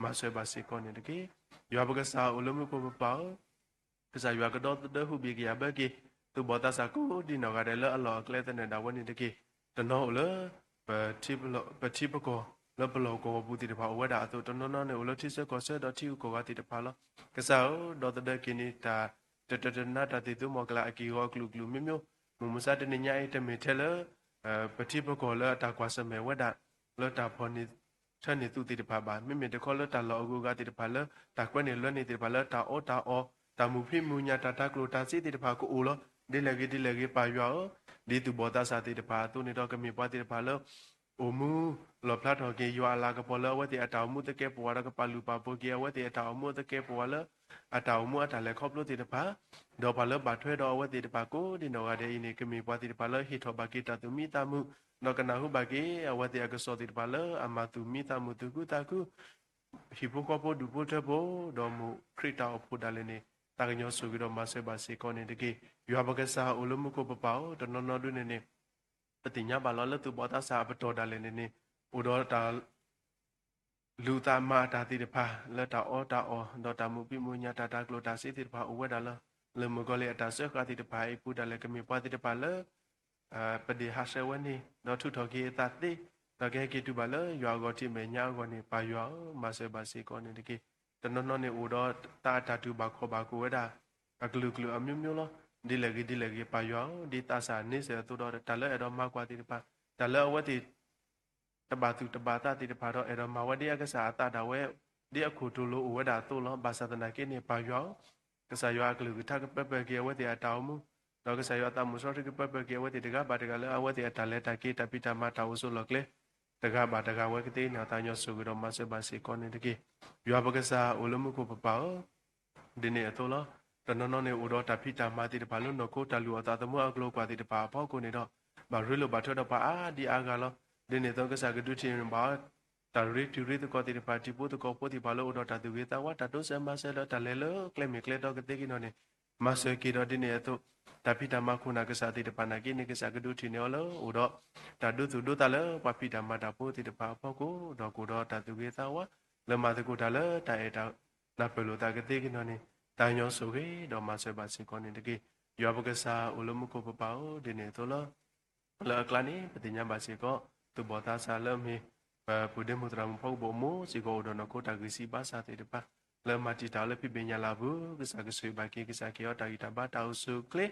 မၤစၢၤဘၣ်စ့ၢ်ကီးန့ၣ်တက့ၢ်. ယွၤပကစၢ်အိၣ်လၢမူခိၣ်ပပၢ်ဧၢ, ကစၢ်ယွၤကဒီသဒၢဟူးဘံၣ်ကယာ်ဘၢက့ၤ သူၣ်ဘီၣ်သးစၢ်ကိးဒံနီၢ်ဂၤဒဲးလၢအလီၢ်အကျဲသနၢၣ်ဒၣ်ဝဲန့ၣ်တက့ၢ်. တနီၤအိၣ်လၢ ပထံပကီၢ်လၢပလီၢ်ကဝီၤပူၤသ့ၣ်တဖၣ်အိၣ်ဝဲဒၣ်အသိး, တနီၤနီၤန့ၣ်အိၣ်လၢထံဆၢကီၢ်ဆၢဒီးထံဂုၤကီၢ်ဂၤသ့ၣ်တဖၣ်လီၤ. ကစၢ်ဧၢ, ဒီသဒၢက့ၤန့ၣ် တၢ်တတတနါတၢ်သ့ၣ်သိမီၤကလၤအက့ၢ်အဂီၤအကလုာ်ကလုာ်မ့ၢ်မ့ၢ်, မုၢ်မဆါတနံၤညါအံၤ တမ့ၢ်ထဲလၢ ပထံပကီၢ်လၢအတၢ်ကွၢ်ဆၢၣ်မဲာ်ဝဲဒၣ် လၢတၢ်ဖီၣ်န့ၢ်ထၢန့ၢ်သူသ့ၣ်တဖၣ်ဘၣ်. မ့မ့ၢ်တခီလၢတၢ်လီၢ်အဂုၤအဂၤသ့ၣ်တဖၣ်လၢ တၢ်ကွဲန့ၢ်လွဲန့ၢ်သ့ၣ်တဖၣ်လၢတၢ်အီတၢ်အီ, တၢ်မုာ်ဖံးမုာ်ညၣ် တၢ်တၤကျိၣ်တၤစ့သ့ၣ်တဖၣ်ကအိၣ်လီၤ. ဒ်လဲၣ်ဂ့ၤဒ်လဲၣ်ဂ့ၤ ပၢ်ယွၤဧၢ, ဒ်သူၣ်ဘီၣ်သးစၢ်သ့ၣ်တဖၣ်အသိးန့ၣ်ဒီး ကမ့ၢ်ပှၤသ့ၣ်တဖၣ်လၢ အိၣ်မူလီၣ်ဖျါထီၣ်က့ၤယွၤအလၤကပီၤလၢအဝဲသ့ၣ်အတၢ်အိၣ်မူသကဲပဝးဒီး ကပာ်လုၢ်ပာ်ပှ့ၤက့ၤအဝဲသ့ၣ်အတၢ်အိၣ်မူသကဲပဝးလၢ အတၢ်အိၣ်မူအတၢ်လဲၤခီဖျိသ့ၣ်တဖၣ်, ဒီးပှၤလၢဘၣ်ထွဲဒီးအဝဲသ့ၣ်တဖၣ်ကိးဒံနီၢ်ဂၤဒဲးအံၤန့ၣ် ကမ့ၢ်ပှၤသ့ၣ်တဖၣ်လၢဟ့ၣ်ထီၣ်ဘၣ်က့ၤတၢ်သူၣ်မံသးမုာ်, ဒီးကနၢ်ဟူဘၣ်က့ၤအဝဲသ့ၣ်အကစီၣ်သ့ၣ်တဖၣ်လၢအမၤသူၣ်မံသးမုာ်သူၣ်ခုသးခု ဟံၣ်ဖိဃီဖိဒူၣ်ဖိထၢဖိ, ဒီးမိၢ်ခရံာ်တၢ်အိၣ်ဖှိၣ်ဒၣ်လဲာ်န့ၣ် သးကညီၤဆိၣ်ဂ့ၤဒီးမၤစၢၤဘၣ်စ့ၢ်ကီးန့ၣ်တက့ၢ်. ယွၤပကစၢ်အိၣ်လၢမူခိၣ်ပပၢ်ဧၢ, တနီၤနီၤဒုန့ၣ်န့ၣ် ပသ့ၣ်ညါဘၣ်လီၤလၢသူၣ်ဘီၣ်သးစၢ်အပတီၢ်ဒၣ်လဲာ်န့ၣ်န့ၣ် အိၣ်ဒီးတၢ် လူၤသးမၤအတၢ်သ့ၣ်တဖၣ် လၢတၢ်အီတၢ်အီ ဒီးတၢ်မုာ်ဖံးမုာ်ညၣ် တၢ်တၤကျိၣ်တၤစ့သ့ၣ်တဖၣ်အိၣ်ဝဲဒၣ်လီၤ. လၢမုၣ်ကီၤလံၢ်အတၢ်စၢဃာ်သ့ၣ်တဖၣ်အံၤအပူၤဒၣ်လဲာ် ကမ့ၢ်ပှၤသ့ၣ်တဖၣ်လၢ ပဒ့ၣ်ဟးဆှဲးဝဲန့ၣ် ဒီးထုးထီၣ်က့ၤအသးသ့, ဒီးကဟဲက့ၤတုၤဘၣ်လၢယွၤအဂီၢ်ထံးမဲာ်ညါအဂီၢ်န့ၣ် ပၢ်ယွၤဧၢ, မၤစၢၤဘၣ်စ့ၢ်ကီးန့ၣ်တက့ၢ်. တနီၤနီၤန့ၣ်အိၣ်ဒီးတၢ်အတၢ်တူၢ်ဘၣ်ခီၣ်ဘၣ်ခိၣ်ဝဲဒၣ် အကလုာ်ကလုာ်အမျိုးမျိုးလီၤ. ဒ်လဲၣ်ဂ့ၤဒ်လဲၣ်ဂ့ၤ ပၢ်ယွၤဧၢ, ဒ်သးစၢ်န့ဆၢၣ်အသိးဒီး တၢ်လၢအဲၣ်ဒိးမၤကွၢ်သ့ၣ်တဖၣ်, တၢ်လၢအဝဲသ့ၣ် တဘၣ်သူၣ်တဘၣ်သးသ့ၣ်တဖၣ်ဒီး အဲၣ်ဒိးမၤဝဲဒ်အကစၢ်အသးဒၣ်ဝဲ ဒ်အခိၣ်တိလိၤအိၣ်ဝဲဒၣ်အသိးလီၤ. ဘၣ်ဆၣ်သနာ်က့န့ၣ် ပၢ်ယွၤဧၢ, ကစၢ်ယွၤအကလုၢ်ကထါကပၢပၢၢ်က့ၤအဝဲသ့ၣ်အတၢ်အိၣ်မူ, ဒီးကစၢ်ယွၤအသးမုၢ်စီဆှံကပၢပၢၢ်က့ၤအဝဲသ့ၣ်တဂၤဘၣ်တဂၤလၢအဝဲသ့ၣ်အတၢ်လဲၤတၢ်က့ၤ တၢ်ဖံးတၢ်မၤတၢ်အိၣ်ဆိးလီၢ်ကျဲ တဂၤဘၣ်တဂၤဝဲကသ့ၣ်န့ၣ် သးကညီၤဆိၣ်ဂ့ၤဒီးမၤစၢၤဘၣ်စ့ၢ်ကီးန့ၣ်တက့ၢ်. ယွၤပကစၢ်အိၣ်လၢမူခိၣ်ပပၢ်ဧၢ, ဒ်န့ၣ်အသိးလီၤ. တနီၤနီၤန့ၣ်အိၣ်ဒီးတၢ်ဖံးတၢ်မၤသ့ၣ်တဖၣ်လၢနီၢ်ခိတၢ်လုၢ်အီၣ်သးသမူအကျိၤအကွာ်သ့ၣ်တဖၣ်အဖီခိၣ်န့ၣ်ဒီး ဘၣ်ရ့လိာ်ဘၣ်ထွဲဒီးပှၤအါဒံအါဂၤလီၤ. ဒ်န့ၣ်အသိးကစၢ်ကဒုးထံၣ်န့ၢ်ဘၣ် တၢ်ရ့တံၤရ့သကိးသ့ၣ်တဖၣ် တံၤဖိသကိးဖိသ့ၣ်တဖၣ်လၢအိၣ်ဒီးတၢ်သူၣ်ဂ့ၤသးဝါ တၢ်တိစၢၤမၤစၢၤလၢတၢ်လဲၤလၢကျဲမ့ၢ်ကျဲတီကသ့က့ၤနီၢ်န့ၣ် မၤစၢၤက့ၤဒီးဒ်န့ၣ်အသိး တၢ်ဖံးတၢ်မၤခိၣ်နၢ်ကစၢ်သ့ၣ်တဖၣ်နာ်က့န့ၣ် ကစၢ်ကဒုးထံၣ်န့ၢ်အီၤလၢအိၣ်ဒီး တၢ်ဒိသူၣ်ဒိသးလၢပှၤဖံးတၢ်မၤတၢ်ဖိသ့ၣ်တဖၣ်အဖီခိၣ် ဒီးကအိၣ်ဒီးတၢ်သူၣ်ဂ့ၤသးဝါ လၢမၤသကိးတၢ်လၢတၢ်အဲၣ်တၢ်နၢ်ပၢၢ်လိာ်သးကသ့က့ၤနီၢ်န့ၣ် သးကညီၤဆိၣ်ဂ့ၤဒီးမၤစၢၤဘၣ်စ့ၢ်ကီးန့ၣ်တက့ၢ်. ယွၤပကစၢ်အိၣ်လၢမူခိၣ်ပပၢ်ဧၢ, ဒ်န့ၣ်အသိးလီၤ. လၢအကျါန့ၣ် ပသ့ၣ်ညါဘၣ်စ့ၢ်ကီး သူၣ်ဘီၣ်သးစၢ်လၢအမ့ၢ် ပပုၢ်ဒ့မုၣ်သရၣ်မုၣ်ဖီကဘိၣ်အမိၢ်စ့ၢ်ကီးအိၣ်ဒီးနီၢ်ခိတၢ်ဂံၢ်စၢ်ဘါစၢ်သ့ၣ်တဖၣ် လၢမၤတံာ်တာ်အီၤလၢဖံးဘ့ၣ်ညၣ်လၢ်ပူၤ ကစၢ်ကဆိၣ်ဂ့ၤဘၣ်က့ၤ ကစၢ်ကဟ့ၣ်အီၤတၢ်ဂံၢ်တၢ်ဘါတၢ်အိၣ်ဆူၣ်အိၣ်ချ့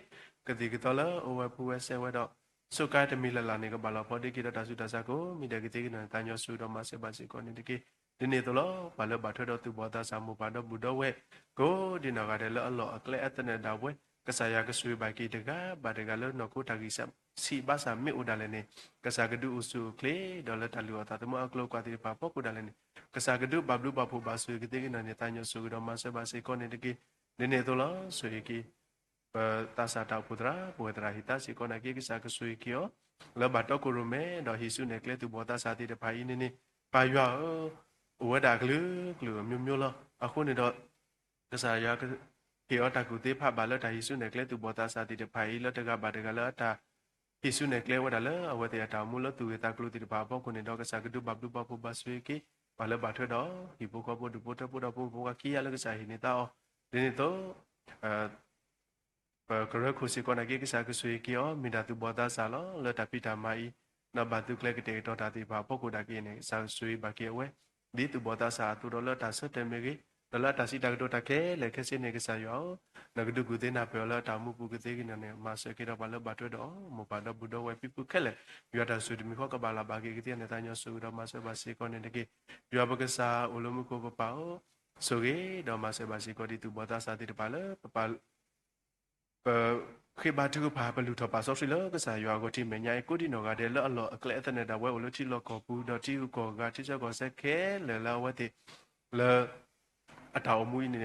ကသံၣ်ကသီလၢအအိၣ်ဝဲဖှူဝဲစဲဝဲဒီး စူးကါတမံၤလၢ်လၢ်န့ၣ် ကဘၣ်လီၤဖီဒ့က့ၤဒီးတၢ်ဆူးတၢ်ဆါကိးမံၤဒဲးကသ့က့ၤနီၢ်န့ၣ် သးကညီၤဆိၣ်ဂ့ၤဒီးမၤစၢၤဘၣ်စ့ၢ်ကီးန့ၣ်တက့ၢ်. ဒ်န့ၣ်အသိးလီၤ. ပှၤလၢဘၣ်ထွဲဒီးသူၣ်ဘီၣ်သးစၢ်မိၢ်ပၢ်ဒီပုၢ်ဒီဝဲၢ် ကိးဒံနီၢ်ဂၤဒဲးလၢအလီၢ်အကျဲအသနၢၣ်ဒၣ်ဝဲ ကစၢ်ယွၤကဆိၣ်ဂ့ၤဘၣ်က့ၤတဂၤဘၣ်တဂၤလၢနီၢ်ခိတၢ်ဂံၢ်စၢ်ဘါစၢ်မ့ၢ်အိၣ်ဒၣ်လဲာ်န့ၣ် ကစၢ်ကဒုးအိၣ်ဆူၣ်အိၣ်ချ့ ဒီးလၢတၢ်လုၢ်အီၣ်သးသမူအကျိၤအကွာ်သ့ၣ်တဖၣ်အဖီခိၣ်ဒၣ်လဲာ်န့ၣ် ကစၢ်ကဒုးဘၣ်ဘျုးဘၣ်ဖှိၣ်ဘၣ်ဆိၣ်ဂ့ၤကသ့က့ၤနီၢ်န့ၣ် သးကညီၤဆိၣ်ဂ့ၤဒီးမၤစၢၤဘၣ်စ့ၢ်ကီးန့ၣ်တက့ၢ်. ဒ်န့ၣ်အသိးလီၤ. ဆိၣ်ဂ့ၤက့ၤ ပသးစၢ်တၢ်အိၣ်ဖှိၣ်သရၣ် ပဝဲၢ်သရၣ်ဟံးသါစ့ၢ်ကီးနာ်က့ ကစၢ်ကဆိၣ်ဂ့ၤက့ၤအီၤ လၢဘၣ်တီခိၣ်ရိၣ်မဲ ဒီးဟံးစုနဲၣ်ကျဲသူၣ်ဘီၣ်သးစၢ်သ့ၣ်တဖၣ်အံၤန့ၣ်န့ၣ် ပၢ်ယွၤဧၢ, အိၣ်ဝဲဒၣ်အကလုာ်ကလုာ်အမျိုးမျိုးလီၤ. အဃိန့ၣ်ဒီး ကစၢ်ယွၤ ဟ့ၣ်အီၤတၢ်ကူၣ်သ့ဖးဘၣ်လၢတၢ်ဟံးစုနဲၣ်ကျဲသူၣ်ဘီၣ်သးစၢ်သ့ၣ်တဖၣ်အံၤ လၢတဂၤဘၣ်တဂၤလၢအတၢ်ဟံးစုနဲၣ်ကျဲဝဲဒၣ်လၢအဝဲသ့ၣ်အတၢ်အိၣ်မူလၢသူၣ်ဂ့ၢ်သးကျိၤသ့ၣ်တဖၣ်အဖီခိၣ်န့ၣ်ဒီး ကစၢ်ကဒုးဘၣ်ဘျုးဘၣ်ဖှိၣ်ဘၣ်ဆိၣ်ဂ့ၤက့ၤ ပှၤလၢဘၣ်ထွဲဒီးဟံၣ်ဖိဃီဖိဒူၣ်ဖိထၢဖိဒီးဖိမုၣ်ဖိခွါခံဂၤလၢကစၢ်ဟ့ၣ်န့ၢ်သါအီၤ, ဒ်န့ၣ်အသိး ပကရၢခိၣ်စ့ၢ်ကီးနာ်က့ ကစၢ်ကဆိၣ်ဂ့ၤက့ၤအီၤ မ့ၢ်ဒၣ်သူၣ်ဘီၣ်သးစၢ်လီၤ. လၢတၢ်ဖံးတၢ်မၤအံၤ ဒီးဘၣ်သုးကျဲၤကတဲာ်ကတီၤတၢ်သ့ၣ်တဖၣ်အဖီခိၣ်ဒၣ်က့ၤန့ၣ် ကစၢ်ကဆိၣ်ဂ့ၤဘၣ်က့ၤအဝဲ ဒ်သူၣ်ဘီၣ်သးစၢ်အသိးဒီး လၢတၢ်ဆၢတဲာ်မ့ၢ်ဂ့ၤ, ဒီးလၢအတၢ်စံးတၢ်ကတိၤတၢ်ခဲလၢာ်ခဲဆ့န့ၣ် ကစၢ်ယွၤဧၢ, နကဒုးကူၣ်သ့နၢ်ပၢၢ်အီၤလၢအတၢ်အိၣ်မူပူၤကသ့က့ၤန့ၣ် မၤစၢၤက့ၤဒီးပှၤလၢဘၣ်ထွဲဒီးအီၤ မိၢ်ပၢ်ဒီပုၢ်ဒီဝဲၢ်ဖံဖုခဲလၢာ်, ယွၤတၢ်ဆိၣ်တမံၤဃီကဘၣ်လၢ်ဘၣ်က့ၤကသ့န့ၣ် သးညီဆိၣ်ဂ့ၤဒီးမၤစၢၤဘၣ်စ့ၢ်ကီးန့ၣ်တက့ၢ်. ယွၤပကစၢ်အိၣ်လၢမူခိၣ်ပပၢ်ဧၢ, ဆိၣ်ဂ့ၤဒီးမၤစၢၤဘၣ်စ့ၢ်ကီးဒ်သူၣ်ဘီၣ်သးစၢ်သ့ၣ်တဖၣ်လၢ ပ ပဃ့ဘါထုကဖၣ် ပလုၢ်ထီၣ်ပာ်စီဆှံလၢကစၢ်ယွၤအဂီၢ် ထံၣ်မဲာ်ညါအံၤ ကိးဒံနီၢ်ဂၤဒဲး လၢအလီၢ်အကျဲအသနၢၣ်ဒၣ်ဝဲအိၣ်လၢထံလီၢ်ကီၢ်ပူၤ ဒီးထံဂုၤကီၢ်ဂၤ ထံဆၢကီၢ်ဆၢခဲလၢာ်လၢအဝဲသ့ၣ် လၢအတၢ်အိၣ်မူအံၤန့ၣ်